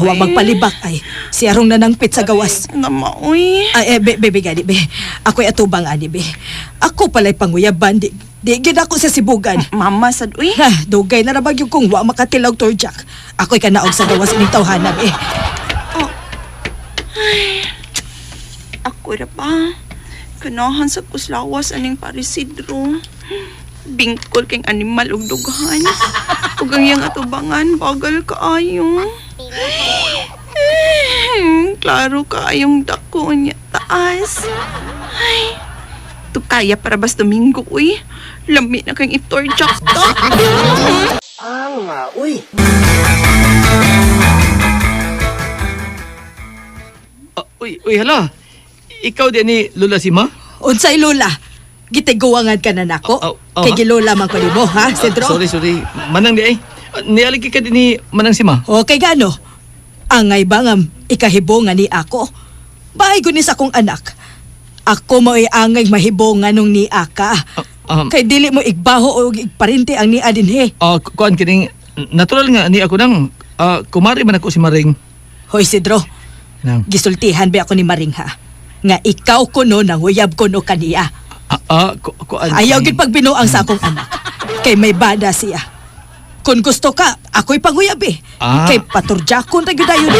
J: wa magpalibak ay. Si Arong nanangpit sa gawas.
E: Nama, uy.
J: Ay, eh, be, be, be, gani, be. Ako'y atubang, ani, be. Ako pala'y panguyaban, di, di, gid ako sa sibugan.
E: Mama, sad, uy.
J: Ha, dugay na rabag yung kung wa makatilaw torjak. Ako'y kanaog sa gawas ining tawhana, be.
E: Ako ra ba? Kanahan sa kuslawas aning parisidro. Bingkol kang animal ug dughan. Ug ang iyang atubangan, bagal kaayo. Eh, klaro kaayong dako niya taas. Ay, tukaya para bas Domingo, uy. Lami na kang itorjak ta.
C: Ah, uy, uy, hala. Ikaw din ni Lola Sima?
J: Unsay lola? Gitiguangan ka na nako.
C: Oh, oh,
J: Kay
C: ha?
J: gilola man ko nimo, ha, Cedro?
C: Sorry, sorry. Manang di ay. Nialigi ka din ni Manang Sima.
J: Okay gano? Angay ba nga ikahibo nga ni ako? Bahay gunis akong anak. Ako mo'y angay mahibo nga nung ni aka. Kay dili mo igbaho o igparinte ang niya dinhi.
C: Ah, kuan kining natural nga ni ako nang kumari man ako si Maring.
J: Hoy Sidro,
C: Nang.
J: gisultihan ba ako ni Maring ha? Nga ikaw kuno nanguyab kuno kaniya.
C: Kuan.
J: Ayaw gid pagbinuang sa akong anak. Kay may bada siya. Kung gusto ka, ako'y panguyab eh.
C: Ah.
J: Kay paturjakon ra gyud dayon.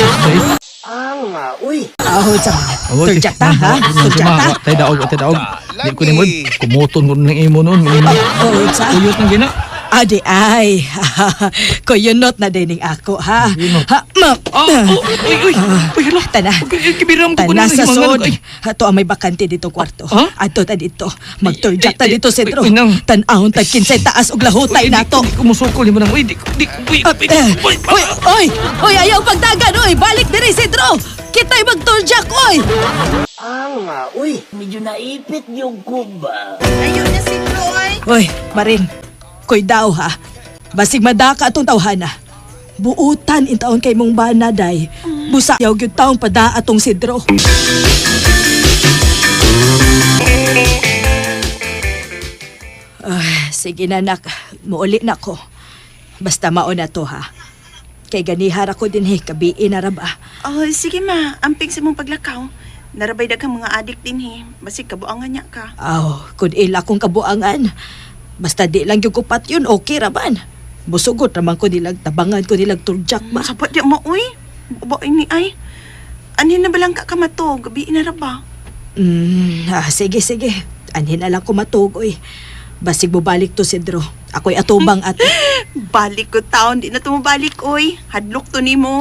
J: Ahod sa mga.
C: Oh,
J: Turjak ta ha? Turjak ta.
C: Tay daog, tay daog. Di ko nimo kumuton ko ng imo noon.
J: Oo, sa.
C: Uyot nang gina.
J: Adi ay. Kuyunot na dining ako ha. Ha, ma.
C: Oh, oh, uy, uy. Uy, hala.
J: Tana.
C: Kibiram ko
J: Tana
C: kuno
J: sa sod. Ato ang may bakante dito kwarto. Ato ta dito. Magturjak ta dito sentro.
C: Uy, nang.
J: Tan-ahon ta kinsay taas og lahutay nato.
C: Di ko musukol nimo nang. Uy, di di uy, uy,
J: Uy, uy, uy, uy, ayaw pagdagan, uy, balik diri Sidro. Kita'y magturjak, uy.
E: Ayun na si Troy.
J: Uy, Maring, koy daw ha. Basig madaka atong tawhana. Buutan in taon kay mong bana day. Busa yaw gyud taong pada atong Sidro. Ah, sige na nak, muuli na ko. Basta mao na to ha. Kay ganihar ako din he, kabiin na ra ba.
E: Oh, sige ma, amping sa mong paglakaw. Narabay daghang mga adik din he. Basig kabuangan niya ka.
J: Aw, kun ila kong kabuangan. Basta di lang yung kupat yun, okay ra ban. Busugot raman ko nilag tabangan ko nilag turjak ba.
E: Sapat di mo, uy. Ba ini ay. Anhin na ba lang ka kamatog? Gabi na ra ba?
J: Sige, sige. Anhin na lang ko matugoy. Basig bubalik to, Sidro. Ako'y atubang ato.
E: Balik ko taon, di na tumubalik, oy. Hadlok to nimo.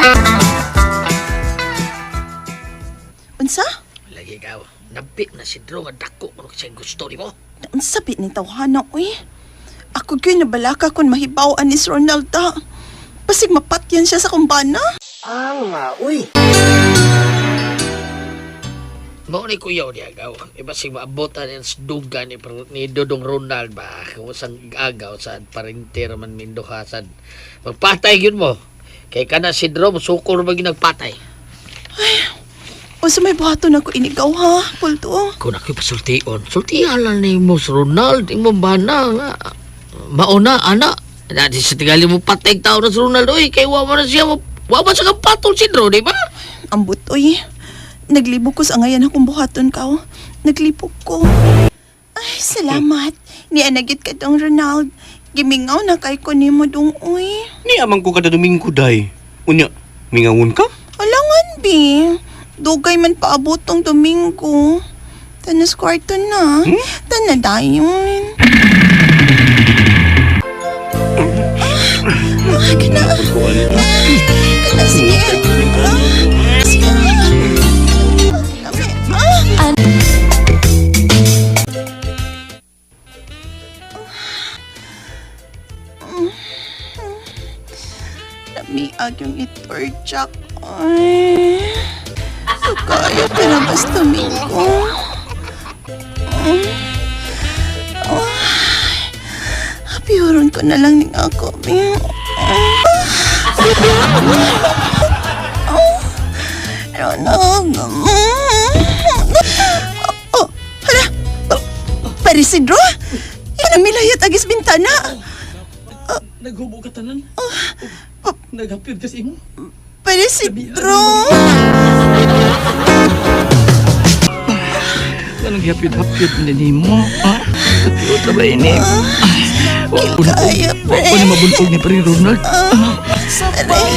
E: Unsa?
G: Lagi ka, nabit na si Drew nga dako kung siya gusto nimo.
E: Unsa bit ni tawhana, oy? Ako gyud nabalaka kun mahibaw ani si Ronaldo. Basig mapatyan siya sa kumbana.
G: Mao ni kuyaw ni agaw. Iba sig maabotan ni sa duga ni, ni Dodong Ronald ba. Kung sang agaw sa parente raman minduha sad. Magpatay gyud mo. Kay kana si Drew sukol ba gyud nagpatay.
E: Unsa may buhaton ako inigaw ha, Pulto?
G: Kung ako'y pasultion, sultihan lang ni mo si Ronald, imong bana nga. Mauna, ana. Dati sa tingali mo patay tao na si Ronaldo eh. Kay wa man na siya. Wa man siya kapatol si Drew, di ba?
E: Ambot, oy. Naglibog ko sa ngayon akong buhaton ka, oh. Naglibog ko. Ay, salamat. Nianagit ka dong, Ronald. Gimingaw na kay ko nimo dong, uy.
F: Ni amang ko kada Domingo day. Unya, mingawon ka?
E: Alangan, bi. Dugay man paabot tong Domingo. Tanas kwarto na. Tana dayon. Ah, kana. Kana, sige. Sige. Ah. Lamiag yung itorjak. Ay. So, kaya pa na basta Domingo. Happy ko na lang ning ako. Oh, Ronald. Oh, hala. Parisidro? Yan ang milayat agis bintana.
C: Naghubo ka tanan. Naghapyod ka sa imo.
E: Parisidro.
C: Anong gihapyod-hapyod na nimo? Ha? Hapyod na ba ini? Wa ko na
E: Kaya,
C: wa ko na mabuntog ni Paring Ronald.
E: Aray.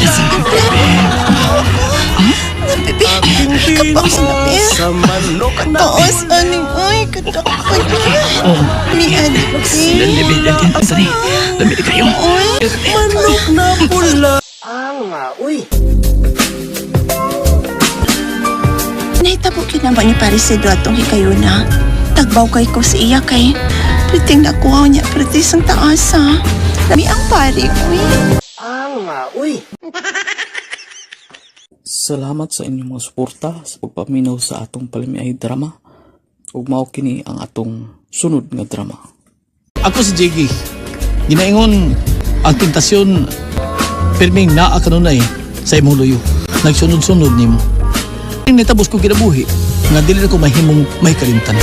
E: Bibi, kapang sinabi. Kataas, aning, ay, katakpan.
C: Oh.
E: Mi, aning,
C: Dali, dali, dali. Dali, dali kayo.
E: Oy,
K: Manok na pula.
E: Nahitabo kinama ni Parisidro atong hikayuna. Tagbaw kay ko sa iya kay. Priting nakuha niya, priti sang taas ha. Mi ang pari, uy.
B: Salamat sa inyong mga suporta sa pagpaminaw sa atong palamiay drama. Ug mao kini ang atong sunod nga drama.
C: Ako si Jiggy. Ginaingon ang tentasyon pirming naa kanunay sa imong luyo. Nagsunod-sunod nimo. Nitabos ko kinabuhi nga dili na ko mahimong may kalimtan.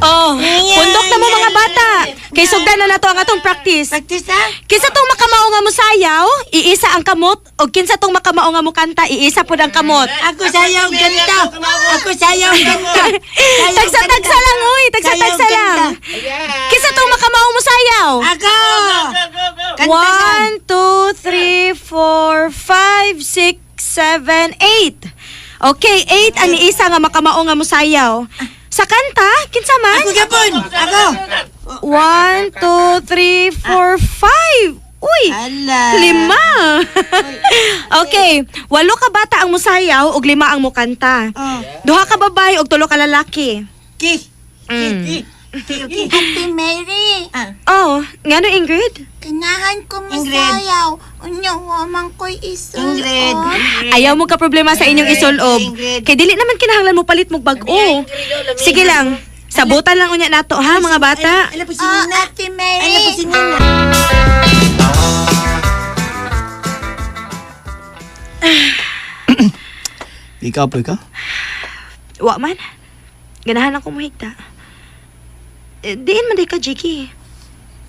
D: Oh, pundok na mo mga bata. Kay sugdan na nato ang atong practice.
L: Practice ha?
D: Kinsa tong makamao nga mosayaw, iisa ang kamot, o kinsa tong makamao nga mokanta, iisa pod ang kamot.
L: Ako sayaw ganta. Ako sayaw ganta.
D: Tagsa-tagsa lang uy, tagsa-tagsa
L: Sayaw
D: lang.
L: ganta.
D: Kinsa tong makamao mosayaw?
L: Ako! Kanta san.
D: 1, 2, 3, 4, 5, 6, 7, 8. Okay, 8 ang iisa nga makamao nga mosayaw. Sa kanta, kinsa man?
L: Ako gapon! Ako!
D: 1, 2, 3, 4, 5. Uy,
L: Ala.
D: lima. Okay, walo ka bata ang musayaw ug lima ang mukanta.
L: Oh.
D: Duha ka babae ug tulo ka lalaki.
L: Ki. Ki. Ki. Ki.
E: Ate Mary,
L: Ah.
D: Oh, ngano Ingrid?
E: kanahan ko
L: Ingrid.
E: masayaw. Unya, waman ko'y isul.
L: Ingrid.
D: Ayaw mo ka problema sa inyong isulob.
L: Ingrid.
D: Kay dili naman kinahanglan mo palit mo bag-o. Sige lang. Sabutan lang unya nato ha mga bata.
L: Ala po si Nina.
E: Ate Mary.
L: Ala po si Nina.
C: Ikaw pa ka?
D: Wa man. Ganahan ako mohigta. Eh, diin man day ka, Jiggy.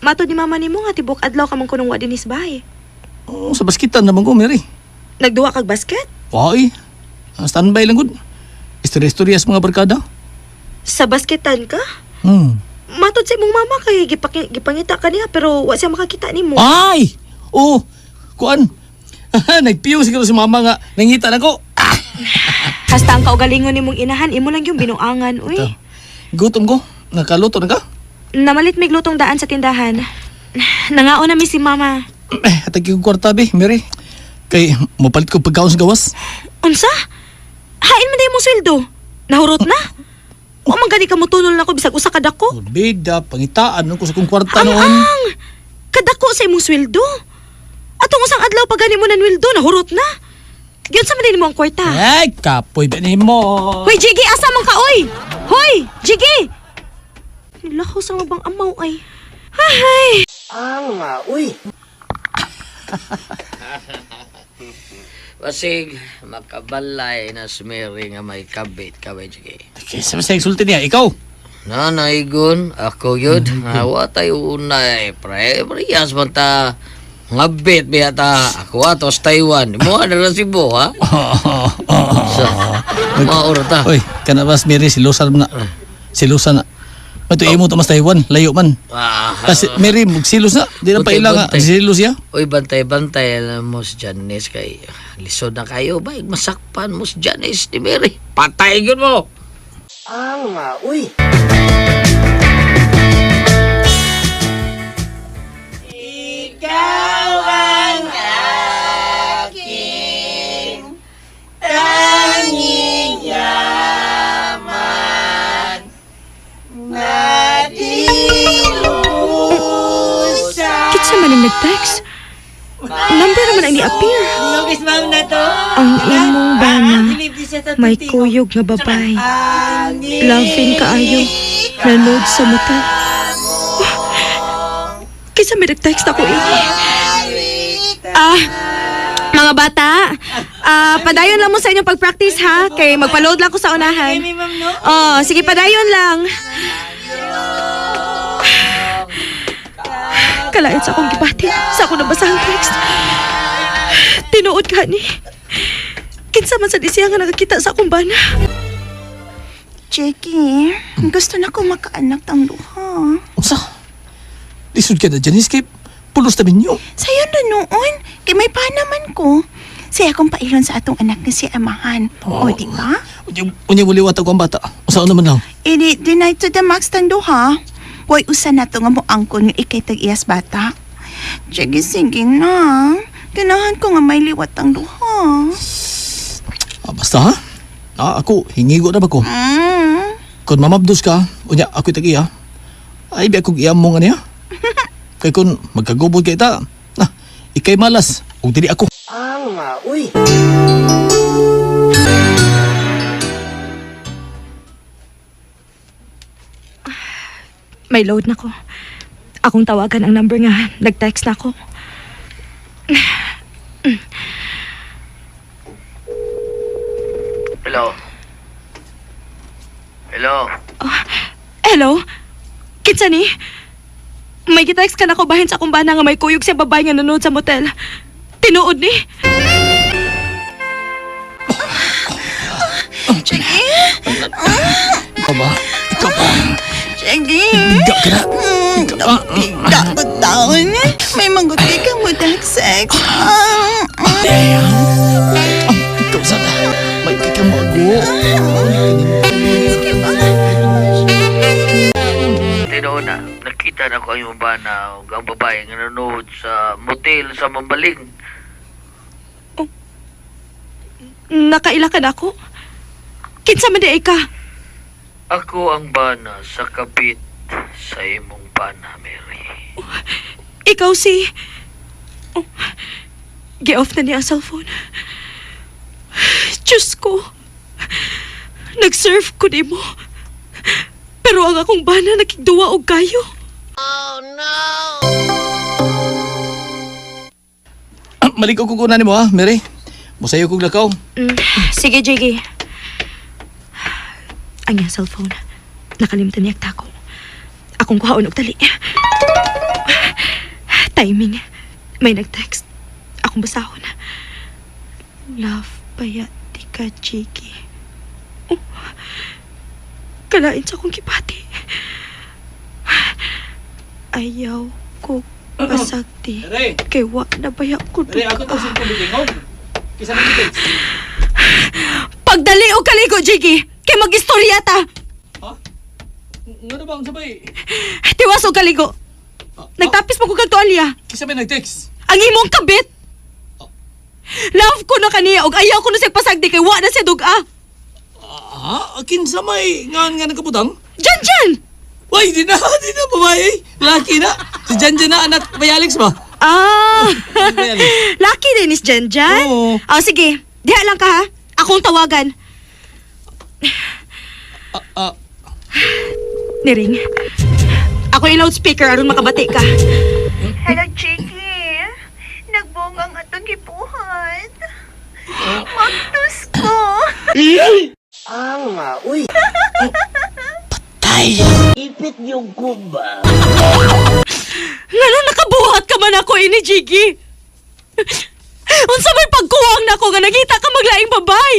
D: Matod ni mama nimo nga tibok adlaw ka man kunong wa dinis bahay.
C: Oh, sa baskitan naman ko, Mary.
D: Nagduwa kag basket?
C: Waay. Standby lang gud. Istorya-istorya sa mga barkada.
D: Sa basketan ka?
C: Hmm.
D: Matod sa imong mama kay gipangita ka niya pero wa siya makakita nimo.
C: Ay! Oh, kuan. Nagpiyo siguro si mama nga nangita na ko.
D: Hasta ang kaugalingon nimong inahan imo lang yung binuangan, uy.
C: Ito. Gutom ko. Nakaluto na ka?
D: Namalit mig lutong daan sa tindahan. Nangaon na mi si mama.
C: Eh, hatag yung kwarta, be, Mary. Kay, mapalit ko pagkaon sa gawas.
D: Unsa? Hain man day imong sweldo. Nahurot na. Wa man gani ka motunol nako bisag usa ka dako.
C: Bida, pangitaan ko sa kong kwarta
D: Ang
C: noon.
D: ang kadako sa imong sweldo. Atong usang adlaw pa gani mo nanweldo nahurot na. Giunsa man din nimo ang kwarta?
C: Ay, kapoy ba nimo?
D: Hoy, Jiggy, asa man ka, oy? Hoy, Jiggy! Nilakaw sa mga bang amaw ay. Ay!
G: Basig, makabalay na si Mary nga may kabit ka ba, Jiggy?
C: Okay, sa sa insulti niya, ikaw.
G: Nanaygon, ako yun. Wa tayo unay, pre. Parehas man ta. Ngabit biya ta. Ako ato sa Taiwan. Mo na lang Cebu, ha? So, maura ta.
C: Oy, kana ba Mary silusan mo na. Silusan na. Ito imo to mas Taiwan, layo man.
G: Ah,
C: Kasi Mary magsilos na, di na pa
G: Bantay,
C: ilang nga,
G: bantay.
C: silos siya.
G: Uy, bantay-bantay alam mo si Janice kay lisod na kayo ba? Masakpan mo si Janice ni Mary. Patay yun mo!
K: Uy. Ikaw ang aking tanging yaman na di lubusan.
D: Kitsa man ang nag-text. Number naman ang ni-appear.
L: Lugis ma'am na to.
D: Ang imong bana,
L: Delivery siya sa
D: may
L: tuti.
D: kuyog nga babae. Loving kaayo, nanood sa motel. Kinsa may nag-text ako eh. Ah, mga bata, ah, padayon lang mo sa inyong pag-practice ha, kay magpa-load lang ko sa unahan.
L: Kami ma'am no.
D: Oh, sige, padayon lang. Kalait sa akong gibati, sa akong nabasahang text. Tinuod ka ni. Kinsa man sa di siya nga nakakita sa akong bana.
E: Jackie, gusto na ko makaanak tang duha.
C: Unsa? Lisod ka na Janice kay pulos ta minyo.
E: Sayo na noon, kay may panaman ko. Siya akong pailon sa atong anak nga si amahan. O, di ba?
C: Unya unya muliwat ako ang bata. Unsa naman lang.
E: Ini deny to the max tang duha. Way usa na to nga moangkon nga ikay tag-iyas bata. Jackie, sige na. Ganahan ko nga may liwat ang duha.
C: Ah, basta ha? Ah, ako hingigo na ba ko? Kung mamabdos ka, unya ako'y tag-iya. Ay bi akong iyam mo nga niya. Kay kung magkagubod kay ta, na, ikay malas ug dili ako.
K: Uy.
D: May load na ko. Akong tawagan ang number nga. Nag-text na ako.
G: Hello? Hello?
D: Hello? Kinsa ni? May gitext ka na ko bahin sa akong bana nga may kuyog siya babae nga nanood sa motel. Tinuod ni.
C: Ikaw ba? Ikaw ba?
E: Jackie!
C: Biga ka na.
E: Biga ko taon. May manguti ka mo dahil sex. Ah, ah.
C: Ikaw sana. May kikamago.
E: Sige ba?
G: Tinuod na, nakita na ko ang iyong bana ug ang babae nga nanood sa motel sa Mambaling.
D: Nakaila ka na ako. Kinsa man di ay ka?
G: Ako ang bana sa kabit sa imong bana, Mary.
D: Ikaw si... Oh, Gi-off na niya ang cellphone. Diyos ko. Nag-serve ko ni mo. Pero ang akong bana nakigduwa og kayo.
C: Maliko ko kuna nimo ha, Mary. Musayo kog lakaw.
D: Sige, Jiggy. Ang iyang cellphone. Nakalimutan niya tako. Akong kuhaon og dali. Timing. May nag-text. Akong basahon. Love paya di ka, Jiggy. Oh, kalain sa akong kipati. Ayaw ko pasagdi.
C: Mary!
D: Kay wa na baya ko
C: Mary, ako to cellphone bitingog. Kisa man text.
D: Pagdali o kaligo, Jiggy! Kay mag-istorya ta!
C: Ha? Ngano ba unsa bay?
D: Tiwas o kaligo! Nagtapis mo ko kag tuwalya.
C: Kisa may nag-text.
D: Ang imong kabit! Love ko na kaniya og ayaw ko na siya pasagdi kay wa na siya duga.
C: Ah, kinsa may ngan nga nagkabutang?
D: Jan Jan!
C: Why, di na, di na, babae. Laki na. Si Jan Jan na, anak may Alex ba?
D: Ah!
C: May Alex.
D: Lucky din is Jan Jan.
C: Oo.
D: Ah, sige. Diha lang ka ha. Akong tawagan.
C: Ah,
D: Niring. Ako yung loudspeaker aron makabati ka.
E: Hello, Jackie. Nagbunga ang atong gibuhat. Magtus ko.
K: Uy.
C: tay.
K: Ipit yung kumba.
D: Ngano nakabuhat ka man ako ini, Jiggy?
J: Unsa may pagkuwang nako nga nagita ka maglaing babay?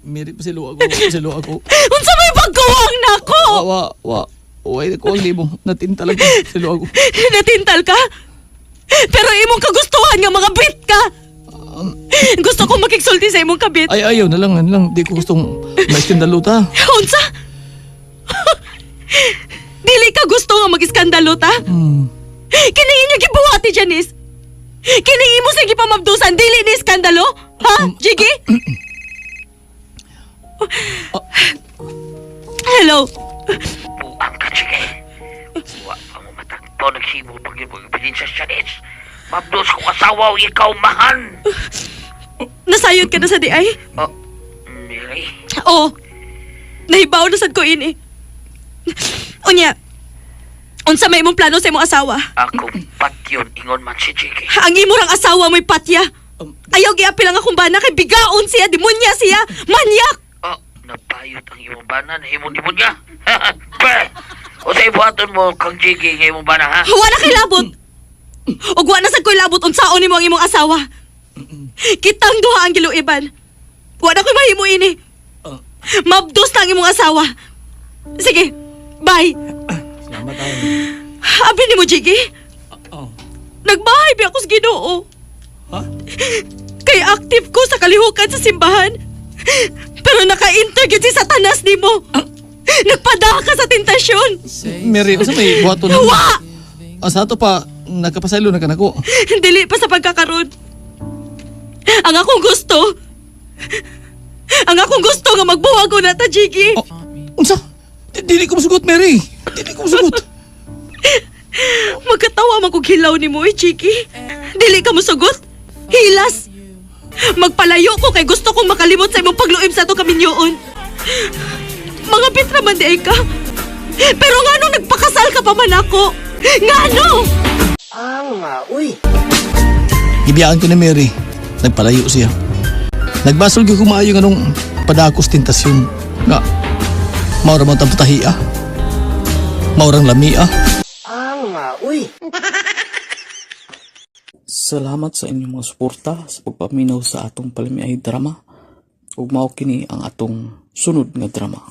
C: Mary, pasilo ako. Pasilo ako.
J: Unsa may pagkuwang nako?
C: Wa, wa, wa. Way, ko ang libo. Natintal ako. Pasilo ako.
J: Natintal ka? Pero imong kagustuhan nga mga bit ka. Gusto ko makigsulti sa imong kabit.
C: Ay, ayaw na lang, na lang. Di ko gustong maiskandalo ta.
J: Unsa? Dili ka gusto nga mag-iskandalo ta? Kini inyo gibuhat ni Janice. Kini imo sa gipamabdusan dili ni iskandalo? Ha, Jiggy? Hello.
G: Buang ka, sige. Wa pa mo matagpo, nagsibol pag yung sa Janice. Mabdos kong asawa o ikaw mahan.
J: Nasayod ka na sa di ay?
G: Oh, Mary?
J: Oo. Nahibaw na sad ko ini. Unya, unsa may imong plano sa imong asawa?
G: Ako patyon, ingon man si Jiggy.
J: Ang imo rang asawa mo'y patya. Ayaw giapil ang akong bana kay bigaon siya, demonya siya, manyak.
G: Oh, napayot ang imong bana, nahimong demonya. Pe! O sa ibuhaton mo kang Jiggy nga imong bana, ha?
J: Wala kay labot. Ug wa na sad ko'y labot unsaon nimo ang imong asawa. Kitang duha ang giluiban. Wa na ko'y mahimo ini. Mabdos na ang imong asawa. Sige, bye.
C: Salamat tayo.
J: Abi nimo, Jiggy.
C: Oh.
J: Nagbahay bi ako sa Ginoo.
C: Ha?
J: Kay active ko sa kalihukan sa simbahan. Pero naka-enter gyud si Satanas nimo. Nagpada ka sa tentasyon.
C: Mary, unsa may buhaton nimo?
J: Wa!
C: Asa ato pa, nakapasaylo na ka nako.
J: Dili pa sa pagkakaroon. Ang akong gusto, ang akong gusto nga magbuwag ko na ta, Jiggy.
C: Oh, unsa? Dili ko musugot, Mary. Dili ko musugot.
J: Magkatawa man kog hilaw nimo, eh, Jiggy. Dili ka musugot. Hilas. Magpalayo ko kay gusto kong makalimot sa imong pagluib sa atong kaminyoon. Mga bit naman di ay ka. Pero ngano nagpakasal ka pa man ako? Ngano?
K: Uy.
C: Gibiyaan ko ni Mary. Nagpalayo siya. Nagbasol gyud ko maayo nganong padakos tentasyon. Nga, maura man tang patahi ah. Maurang lami ah.
K: Uy.
B: Salamat sa inyong mga suporta sa pagpaminaw sa atong palamiay drama. Ug mao kini ang atong sunod nga drama.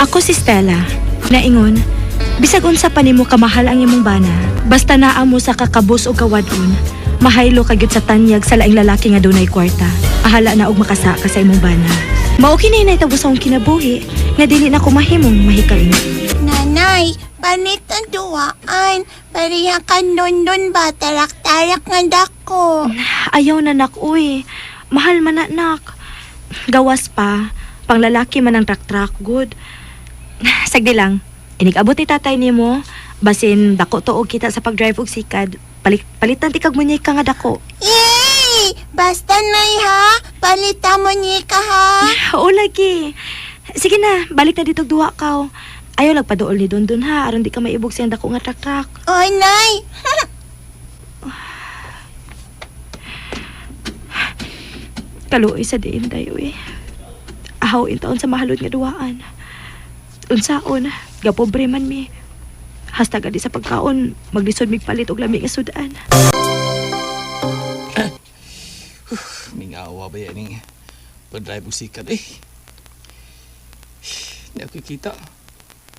D: Ako si Stella. Naingon, bisag unsa pa nimo kamahal ang imong bana, basta naa mo sa kakabos o kawadon, mahaylo ka gyud sa tanyag sa laing lalaki nga dunay kwarta. Ahala na og makasa ka sa imong bana. Mao kini nahitabo sa akong kinabuhi nga dili na ko mahimong mahikain.
L: Nanay, panit ang duwaan. Pareha ka nun nun ba? Tarak-tarak nga dako.
D: Ayaw na nak, uy. Mahal man na nak. Gawas pa, panglalaki man ang trak-trak, good. Sagdi lang, inig-abot ni tatay nimo, basin dako to og kita sa pag-drive og sikad. Palitan ti kag munyay ka nga dako.
L: Yay! Basta nay ha, palitan mo niya ka ha.
D: Oo lagi. Sige na, balik na dito duwa ka. Ayaw lagpaduol ni Dondon ha, aron di ka maibog siyang dako nga trak-trak.
L: Oy, nay.
D: Kaluoy sa diin dayo eh. Ahaw in taon sa mahalod nga duwaan. Unsaon, gapobre man mi. Hasta gadi sa pagkaon, maglisod mig palit og lami nga sudan.
C: Mingawa ba yan eh. Pag-drive og sikat eh. Hindi ako kita.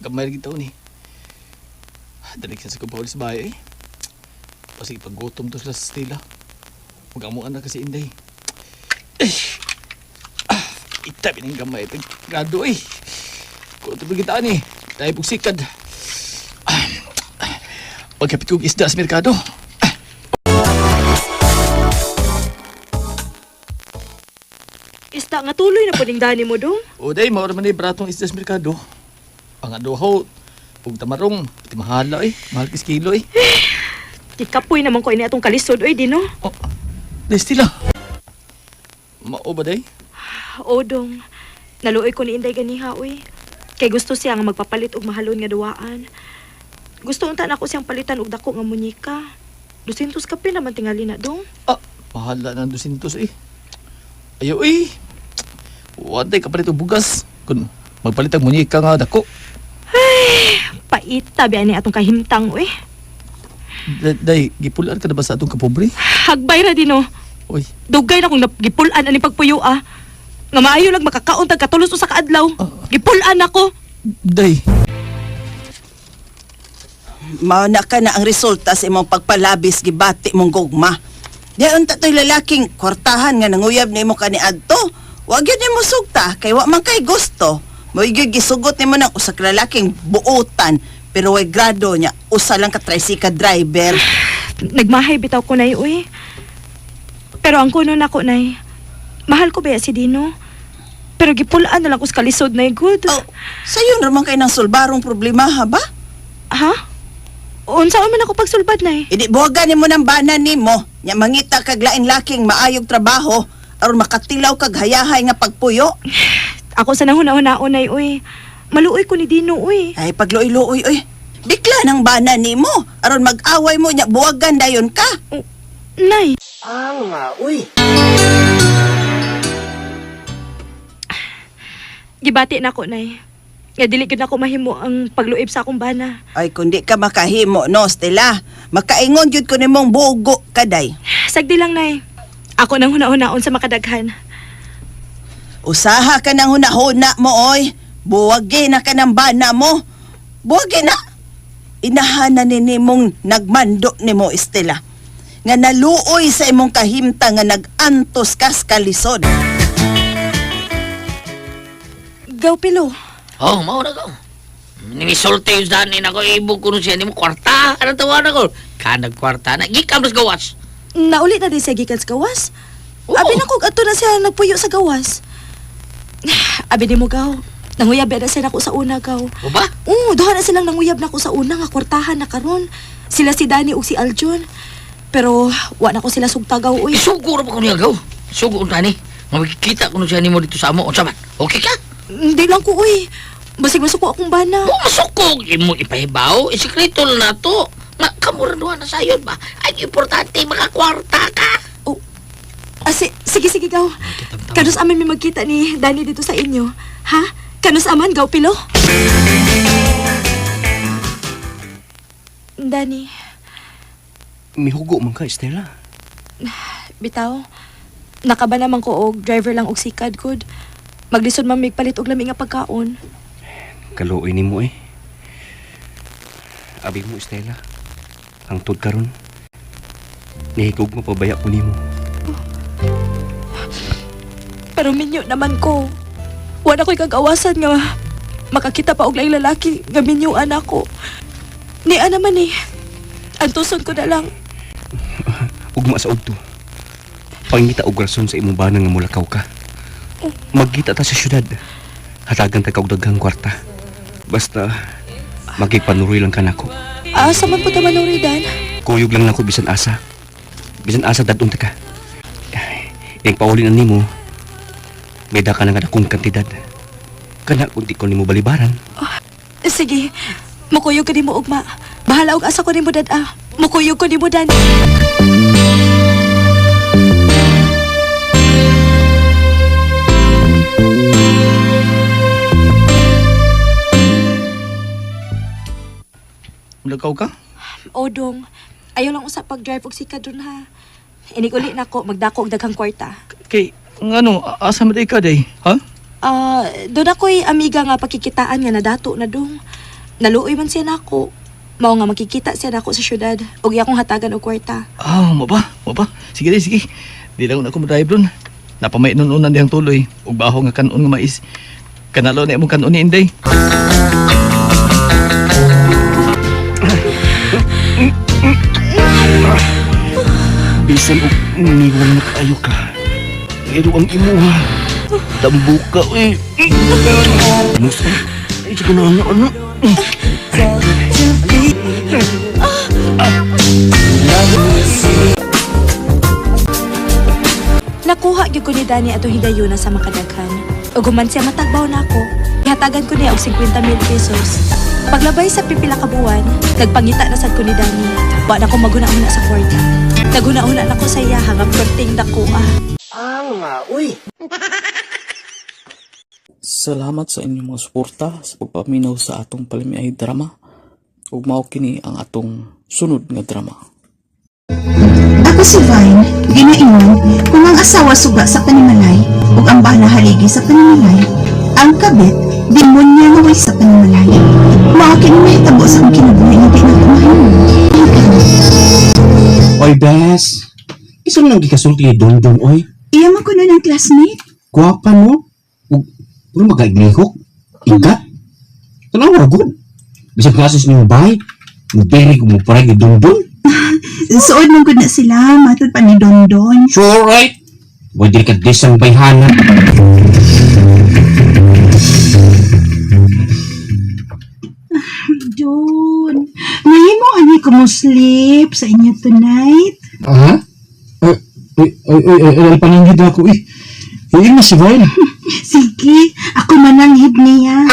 C: Gamay rin taon eh. Dali ka sa kubaw sa bahay eh. Kasi paggutom to sila sa Stella. Mag-amuan na kasi Inday. Eh. Ah, itabi ng gamay. Grado eh. Kung ito pagitaan eh. Tayo pong sikad. Ah, pagkapit kong isda sa merkado.
D: Isda nga tuloy na puning dani mo dong.
C: O day, maura man eh, baratong isda sa merkado. Ang adohaw, ug tamarong, pati mahala eh. Mahal kis kilo eh.
D: Gikapoy naman ko ini atong kalisod oy dino.
C: Oh, day, Stella. Mao ba day?
D: O dong. Naluoy ko ni Inday ganiha oy. Kay gusto siya nga magpapalit og mahalon nga duwaan. Gusto unta nako siyang palitan og dako nga munyika. 200 kape naman tingali na dong.
C: Ah, mahala ng 200 eh. Ayaw eh. Wantay kapalit og bugas. Kun magpalit ang munyika nga dako.
D: Ay, paita biya ni atong kahimtang oy.
C: Day, gipulaan ka na ba sa atong kapobre?
J: Hagbay ra Dino.
C: Uy.
J: Dugay na kong gipulan ani pagpuyo ah. Nga maayo lang makakaon tag katulos usa ka adlaw. Gipulan ako.
C: Day.
E: Mao na ka na ang resulta sa imong pagpalabis gibati mong gugma. Di unta to'y lalaking kwartahan nga nanguyab nimo kaniadto. Wa gyud nimo sugta kay wa man kay gusto. Mo gyud gisugot nimo ng usa ka lalaking buotan pero way grado niya usa lang ka tricycle driver.
D: Nagmahay bitaw ko, Nay, uy. Pero ang kuno nako, Nay, mahal ko ba si Dino? Pero gipulaan na lang ko sa kalisod, Nay, good.
E: Oh, sayo na man kay nang sulbarong problema ha ba?
D: Ha? Unsaon man ako pagsulbad, Nay?
E: Idi buhagan nimo ng bana nimo. Nya mangita kag laing laking maayog trabaho aron makatilaw kag hayahay nga pagpuyo.
D: Ako sa nahuna-hunaon, Nay, uy. Maluoy ko ni Dino, uy.
E: Ay pagluoy-luoy oy. Bikla ng bana nimo aron mag-away mo nya buwagan dayon ka.
D: Nay.
K: Ang uy.
D: Gibati na ko, Nay. Nga dili gid nako mahimo ang pagluib sa akong bana.
E: Ay kundi ka makahimo no Stella. Makaingon gyud ko nimong bugo kaday.
D: Sagdi lang, Nay. Ako nang huna-hunaon sa makadaghan.
E: Usaha ka ng hunahuna mo oy. Buwagi na ka ng bana mo. Buwagi na. Inahanan ni nimong nagmando nimo Estela. Nga naluoy sa imong kahimta nga nag-antos kas kalisod.
D: Gaw, Pilo.
G: Oh, mao na ko. Nimisulti yung dani na ko, ibog ko nun siya, nimo kwarta, anong tawa na ko? Kanag kwarta na, gikam nas gawas.
D: Nauli na din siya gikan sa gawas.
G: Oo.
D: Abi na kog ato na siya nagpuyo sa gawas. Abi ni mo gaw. Nanguyab na siya nako sa una gaw.
G: O ba?
D: Oo, duha na silang nanguyab nako sa una nga kwartahan na karon. Sila si Danny ug si Aljon. Pero wa na ko sila sugtagaw uy.
G: Isugo ra ba ko niya gaw? Sugo unta ni. Makikita ko nun siya nimo dito sa amo. Unsa man? Okay ka?
D: Hindi lang ko uy. Basig masuko akong bana.
G: Kung masukog, imo ipahibaw, isikreto na to. Nga, kamura duha na sayon ba? Ang importante, makakwarta ka.
D: Oh. Ah, sige, sige, gaw. Kanus aman may magkita ni Danny dito sa inyo. Ha? Kanus aman, gaw, Pilo? Danny,
F: Mihugo man ka, Estela.
D: bitaw. Nakaba naman ko og driver lang og sikad, good. Maglisod man mig palit og lami nga pagkaon.
F: Kaluoy nimo eh. Abi mo, Estela. Hangtod karon. Nihigog mo pabaya ko nimo.
D: Pero minyo naman ko. Wala ko'y kagawasan nga makakita pa og laing lalaki nga minyuan ako. Niya naman eh. Antuson ko na lang.
F: Ugma sa udto. Pangita og rason sa imong bana nga mulakaw ka. Magkita ta sa syudad. Hatagan ta ka og daghang kwarta. Basta magigpanuroy lang ka nako.
D: Asa man po ta manuri, Dan?
F: Kuyog lang nako bisan asa. Bisan asa dadon ta ka. Ing pauli na nimo. May ka na nga dakong kantidad. Kana kung di ko nimo balibaran.
D: Sige, mukuyog ko nimo ugma. Bahala og asa ko nimo dad ah. Mukuyog ko nimo Dan.
C: Mulakaw ka?
D: Odong, ayaw lang usa pag-drive og sika dun ha. Inig uli nako magdako og daghang kwarta.
C: Kay, ngano, asa man day ka day? Ha?
D: Ah, doon ako'y amiga nga pakikitaan nga nadato na dong. Naluoy man siya nako. Mao nga makikita siya nako sa syudad ug iya akong hatagan og kwarta.
C: Ah, mo ba? Mo ba? Sige day, sige. Di lang ako mo-drive dun. Napamay nun unan dihang tuloy. Ug baho nga kanon nga mais. Kanalo na imong kanon ni Inday.
F: Bisan og niwang na kaayo ka. Pero ang imuha. Tambuka eh. Musa. Ay, sige na ano ano.
D: Nakuha gyud ko ni Danny atong higayuna sa makadaghan. Ug human siya matagbaw nako, gihatagan ko niya og 50,000 pesos. Paglabay sa pipila ka buwan, nagpangita na sad ko ni Danny. Wa na ko maghuna-huna sa kwarta. Naghuna-huna na ko sa iya hanggang perting dako ah.
K: Ang uy.
B: Salamat sa inyong mga suporta sa pagpaminaw sa atong palamiay drama. Ug mao kini ang atong sunod nga drama.
L: Ako si Vine, ginaingon kung ang asawa suga sa panimalay ug ang bana haligi sa panimalay, ang kabit demonyo nga way sa panimalay. Mao kini mahitabo sa akong kinabuhi nga di na ko mahimo.
F: Oy, Bes. Isa lang gikasulti ni Dondon, oy.
L: Iya man ko na ng classmate.
F: Gwapa, no? Ug, puro magaiglihok. Igat. Tanaw ra gud. Bisag klases niyong bay. Muberi ko mo paray ni Dondon.
L: Suod man gud na sila matud pa ni Dondon.
F: Sure, right? Pwede ka desang bayhana.
J: Dun, mahimo ani ko mo sleep sa inyo tonight.
H: Ha? Ay, ay, ay, ay, ay, paningid ako eh. Iing na si Vine.
J: Sige, ako mananghid niya.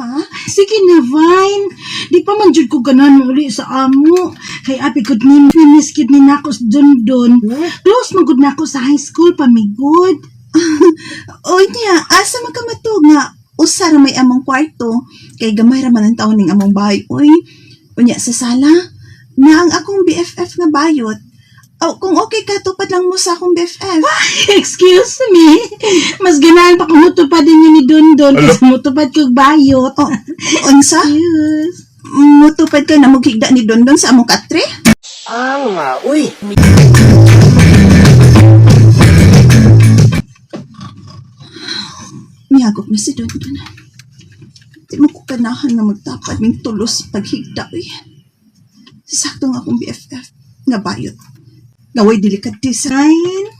L: Ha?
J: Sige na, Vine. Di pa man jud ko ganahan mo uli sa amo. Kay abi gud ni miss gid ni nako sa Dondon. Close man gud nako sa high school pamigod.
L: Oy niya, asa man ka matug nga usa ra may among kwarto kay gamay ra man ang taon ning among bahay oy. Unya sa sala na ang akong BFF nga bayot. Oh, kung okay ka, tupad lang mo sa akong BFF.
J: Excuse me. Mas ganahan pa kung mutupad ninyo ni Dondon kasi mutupad kog bayot.
L: Oh, unsa?
J: Excuse.
L: Mutupad ka na mughigda ni Dondon sa among katre?
K: Ang uy.
L: Miyagop na si Dondon. Di mo ko kanahan nga magtapad ning tulos paghigda uy. Sakto nga akong BFF nga bayot. Nga way delikadesa.
J: Vine.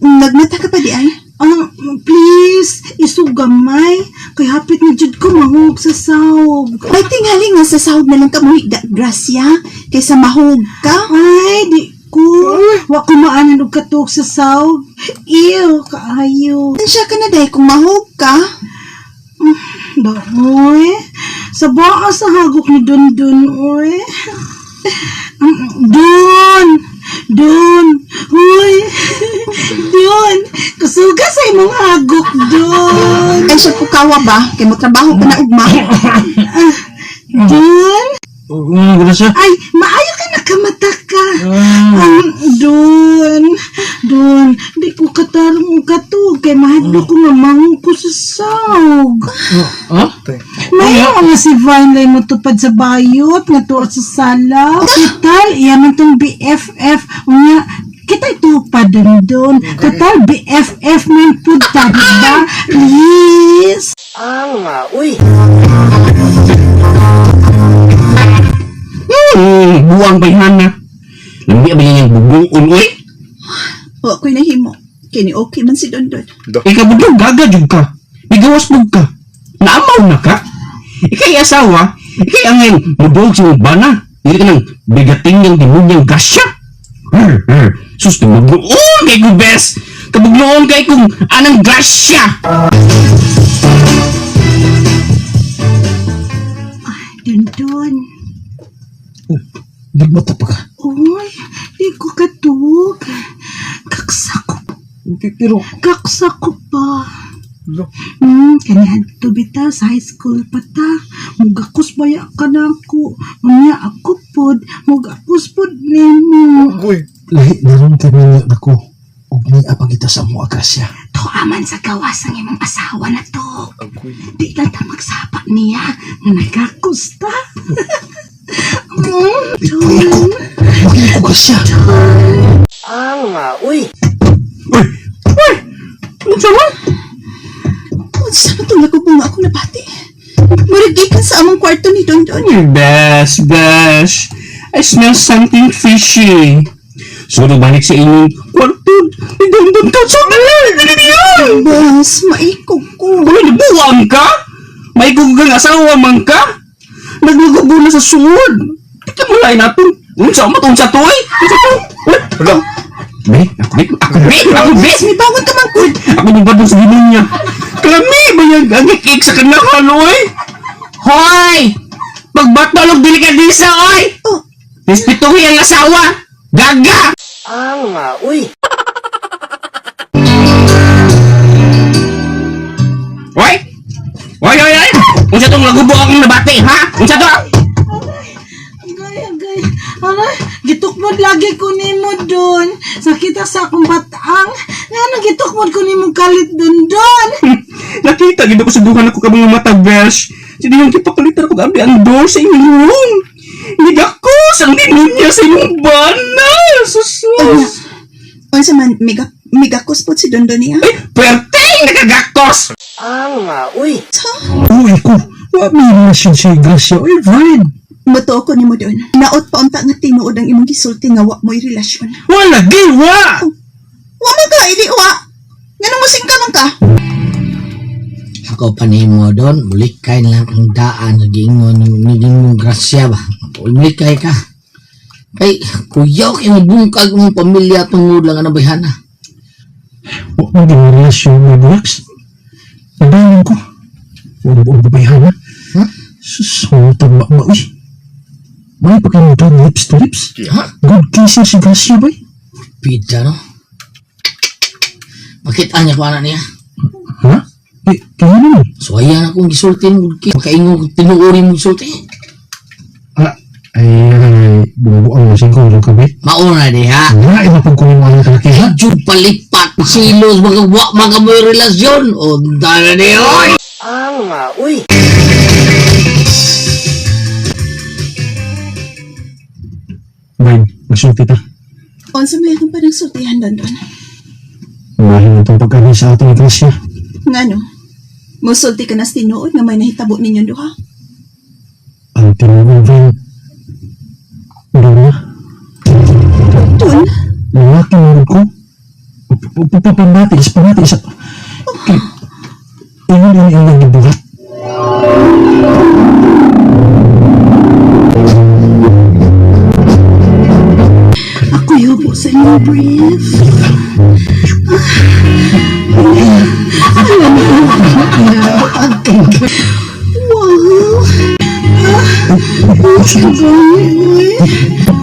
L: Nagmata ka pa di ay?
J: Ah, please, isugamay. Kay hapit na jud ko mahug sa sahog.
L: May tingali nga sa sahog na lang ka muhigda, Gracia, kaysa mahog ka.
J: Ay, di ko. Wa ko maanan og katuog sa sahog. Ew, kaayo.
L: Tansya ka na dahil kung mahog ka.
J: Daoy. Sa baa sa hagok ni Dundun, oy. Dun! Dun! Huy! Dun! Kasuga sa imong hagok, Dun!
L: Ay siya pukawa ba? Kay mo trabaho pa na ugma.
J: Dun!
C: Gracia.
J: Ay, maayo ka nakamata ka. Dun, dun, di ko katarong og katuog kay mahadlok ko nga mango ko sa sahog.
C: Ha?
J: Mayo nga si Vine lay mo tupad sa bayot nga tuwa sa sala. Total, iya man tong BFF. Unya, kita tupad dun dun. Total, BFF man pud ta, di ba? Please.
K: Ang uy.
F: Buwang bayhana. Lambi ba niya yung bubuon, oy?
L: Wa ko'y nahimo. Kini okay man si Dondon.
F: Ikaw budong gaga jud ka. Migawas mo ka. Naamaw na ka. Ikay asawa, ikay angay mudog sa imong bana. Dili ka nang bigating yung demunyang gasya. Her, her. Sus, kabugloon kay ko, bes. Kabugloon kay kung anang grasya.
J: Dun dun.
C: Nagmata pa ka.
J: Uy, di ko katuog. Kaksa ko.
C: Pero,
J: Kaksa ko pa.
H: Lo.
J: Kanihan to bitaw sa high school pa ta. Mugakos baya ka na ako. Unya ako pod, mugakos pod nimo.
H: Uy.
C: lahi na ron kami niya nako. Ug niya pagita sa mo, Gracia.
J: To aman sa gawas ang imong asawa na to.
H: Agoy.
J: Di lang ta magsapa niya nga nagakusta. Dun.
C: Bakit ko, Gracia?
K: Ang uy.
F: Uy! Unsa man?
L: Unsa man tong nagubong akong nabati? Murag gikan sa among kwarto ni Dondon.
F: Uy, Bes, bes. I smell something fishy. So, balik sa inyong kwarto. Dondon ka sa
L: Bes, maikog ko.
F: Uy, nabuwang ka? May gugang asawa man ka? Naglugubo na sa suod. Di ka mulay na to. Unsa mo to? Unsa to, eh? Unsa to? Uy,
H: Hala.
F: Be, ako be, ako be, ako be.
L: Bes, may bangon ka man gud.
F: Ako nung badong sa ginon niya. Kalami ba yung ang kikik sa kanahan, oy? Hoy! Pagbatolog dili ka disa, oy!
L: Oh.
F: Respetuhin ang asawa! Gaga!
K: Ang uy.
F: Oy! Oy! Gubo akong nabati, ha? Unsa to?
M: Agay, agay. Aray, gitukmod lagi ko nimo dun. Sakita sa akong batang. Nga na gitukmod ko nimo kalit dun dun.
F: Nakita gid ako sa duha nako ka mga mata, besh. Sige yung kipakalitan ko gabi ang door sa inyong room. Nigakos ang ninunya sa inyong bana. Susus.
L: Unsa man mega megakos po si Dondon niya?
F: Ay, perting nakagakos.
K: Ang nga, uy.
H: Uy ko, wa may relasyon si Gracia. Uy, Vine.
L: Mutuo ko nimo doon. Naot pa unta nga tinuod ang imong gisulti nga wa mo'y relasyon.
H: Wala di wa.
L: Wa man ka ili wa. Nganong musing ka man ka?
G: Ako pa nimo doon, mulikay lang ang daan, nagiingon, naging mong grasya ba? Mulikay ka. Kay, kuyaw kay mabungkag mong pamilya tungod lang ang bayhana.
H: Wa man di may relasyon may buwaks. Nadayon ko. Wala buong babayhan ha?
G: Huh?
H: Sus, tama ba, uy. May pa kayo doon lips to lips.
G: Ha?
H: Good kisser si Gracia, bay.
G: Pida, no? Bakit anya ko anak niya?
H: Ha? Eh, kaya naman.
G: So ayan akong gisulti mo, makaingon kong tinuorin mo gisulti.
H: Ah, ay, ay, bumubuang mo singko, yung kabi.
G: Mauna di ha?
H: Nga, iba pag kunin mo ang kalaki, ha?
G: Medyo palipat, silos, mga wa, mga may relasyon. O, dala ni oy!
K: Ang nga, uy.
H: Babe, magsulti ta.
L: Unsa may akong parang sultihan Dondon?
H: Mahin itong pagkain sa ato ni Gracia.
L: Ngano? Musulti ka na sa tinuod nga may nahitabo ninyong duha.
H: Ang tinuod, Vine. Doon na.
L: Dun,
H: Lalaki mo ko. Pamati, isa pamati, isa. Kay, ingon yun yung gibuhat.
M: Ako yubo sa inyong brief. Wow!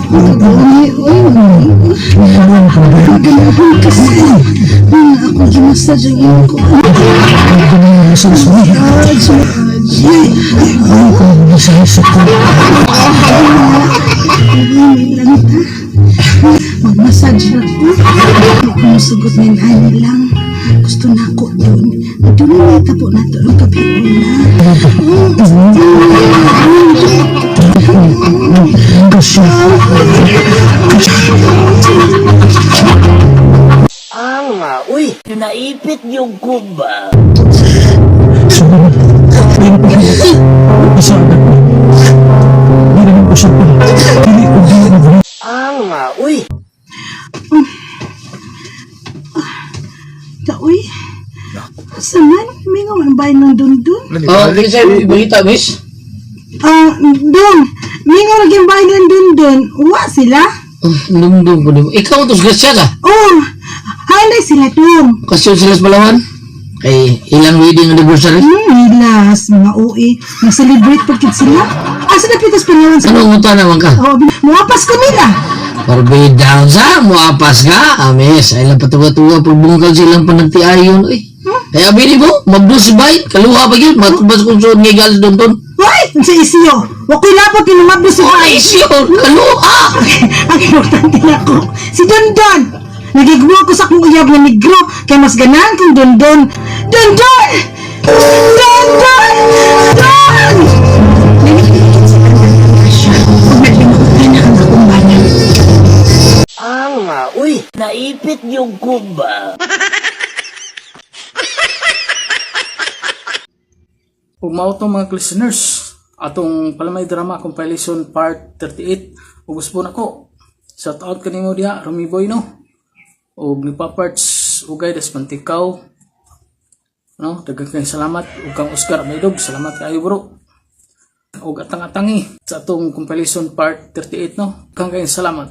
M: Kagani, uy. Kagani, uy. Ganahan kasi. Nga ako gimassage ang iyong ko. Massage, massage. Ay, lang ta. Mag-massage na ko. Ako musugot na yun, ani lang. Gusto na ako dun. Doon na tapo na to ang gabi una.
K: Ang nga, uy.
G: Naipit yung kumba.
H: Isa na. Di naman usap pa. Dili o dili na ba?
K: Ang nga, uy.
M: Taoy. Asa man? Mingaw ang bahay ng dundun.
G: Oh, kasi balita, miss.
M: Ah, dong. Mingaw lagi ang bahay ng dundun. Uwa sila.
G: Oh, Dumdum ko din. Ikaw to, grasya ka.
M: Oh, handay sila dong.
G: Kasyon sila sa Palawan. Kay ilang wedding anniversary.
M: Hilas, mga OA. Nag-celebrate pa kid sila. Asa na pitas Palawan sa...
G: Ano unta naman ka?
M: Oh, mga Pasko nila.
G: Parbe down sa, muapas ka. Ames, ay lang patuwa-tuwa pagbungkal silang panagtiayon. Uy. Kaya bini mo, mabdos si bay, kaluha pa yun, matubas kung suod nga galis doon doon.
M: Hoy, sa isiyo. Wakoy lapot ni mabdos si
G: Ay,
M: Bay.
G: siyo, kaluha!
M: Ang importante na ako, si Dondon. Nagigwa ko sa akong uyab nga negro, kaya mas ganahan kong Dondon. Dondon! Dondon! Don!
L: Ug nalimutan ang akong bana.
K: Ang nga, uy.
G: Naipit yung kumba.
B: Ug mao to mga listeners, atong Palamay Drama Compilation Part 38. Ug gusto nako. Shout out kanimo diha, Romy Boy no. Ug ni Paparts ugay des Pantikaw. No, daghang kayong salamat ug kang Oscar Maydog, salamat kaayo bro. Ug atang-atangi sa atong compilation part 38 no. Daghang kayong salamat.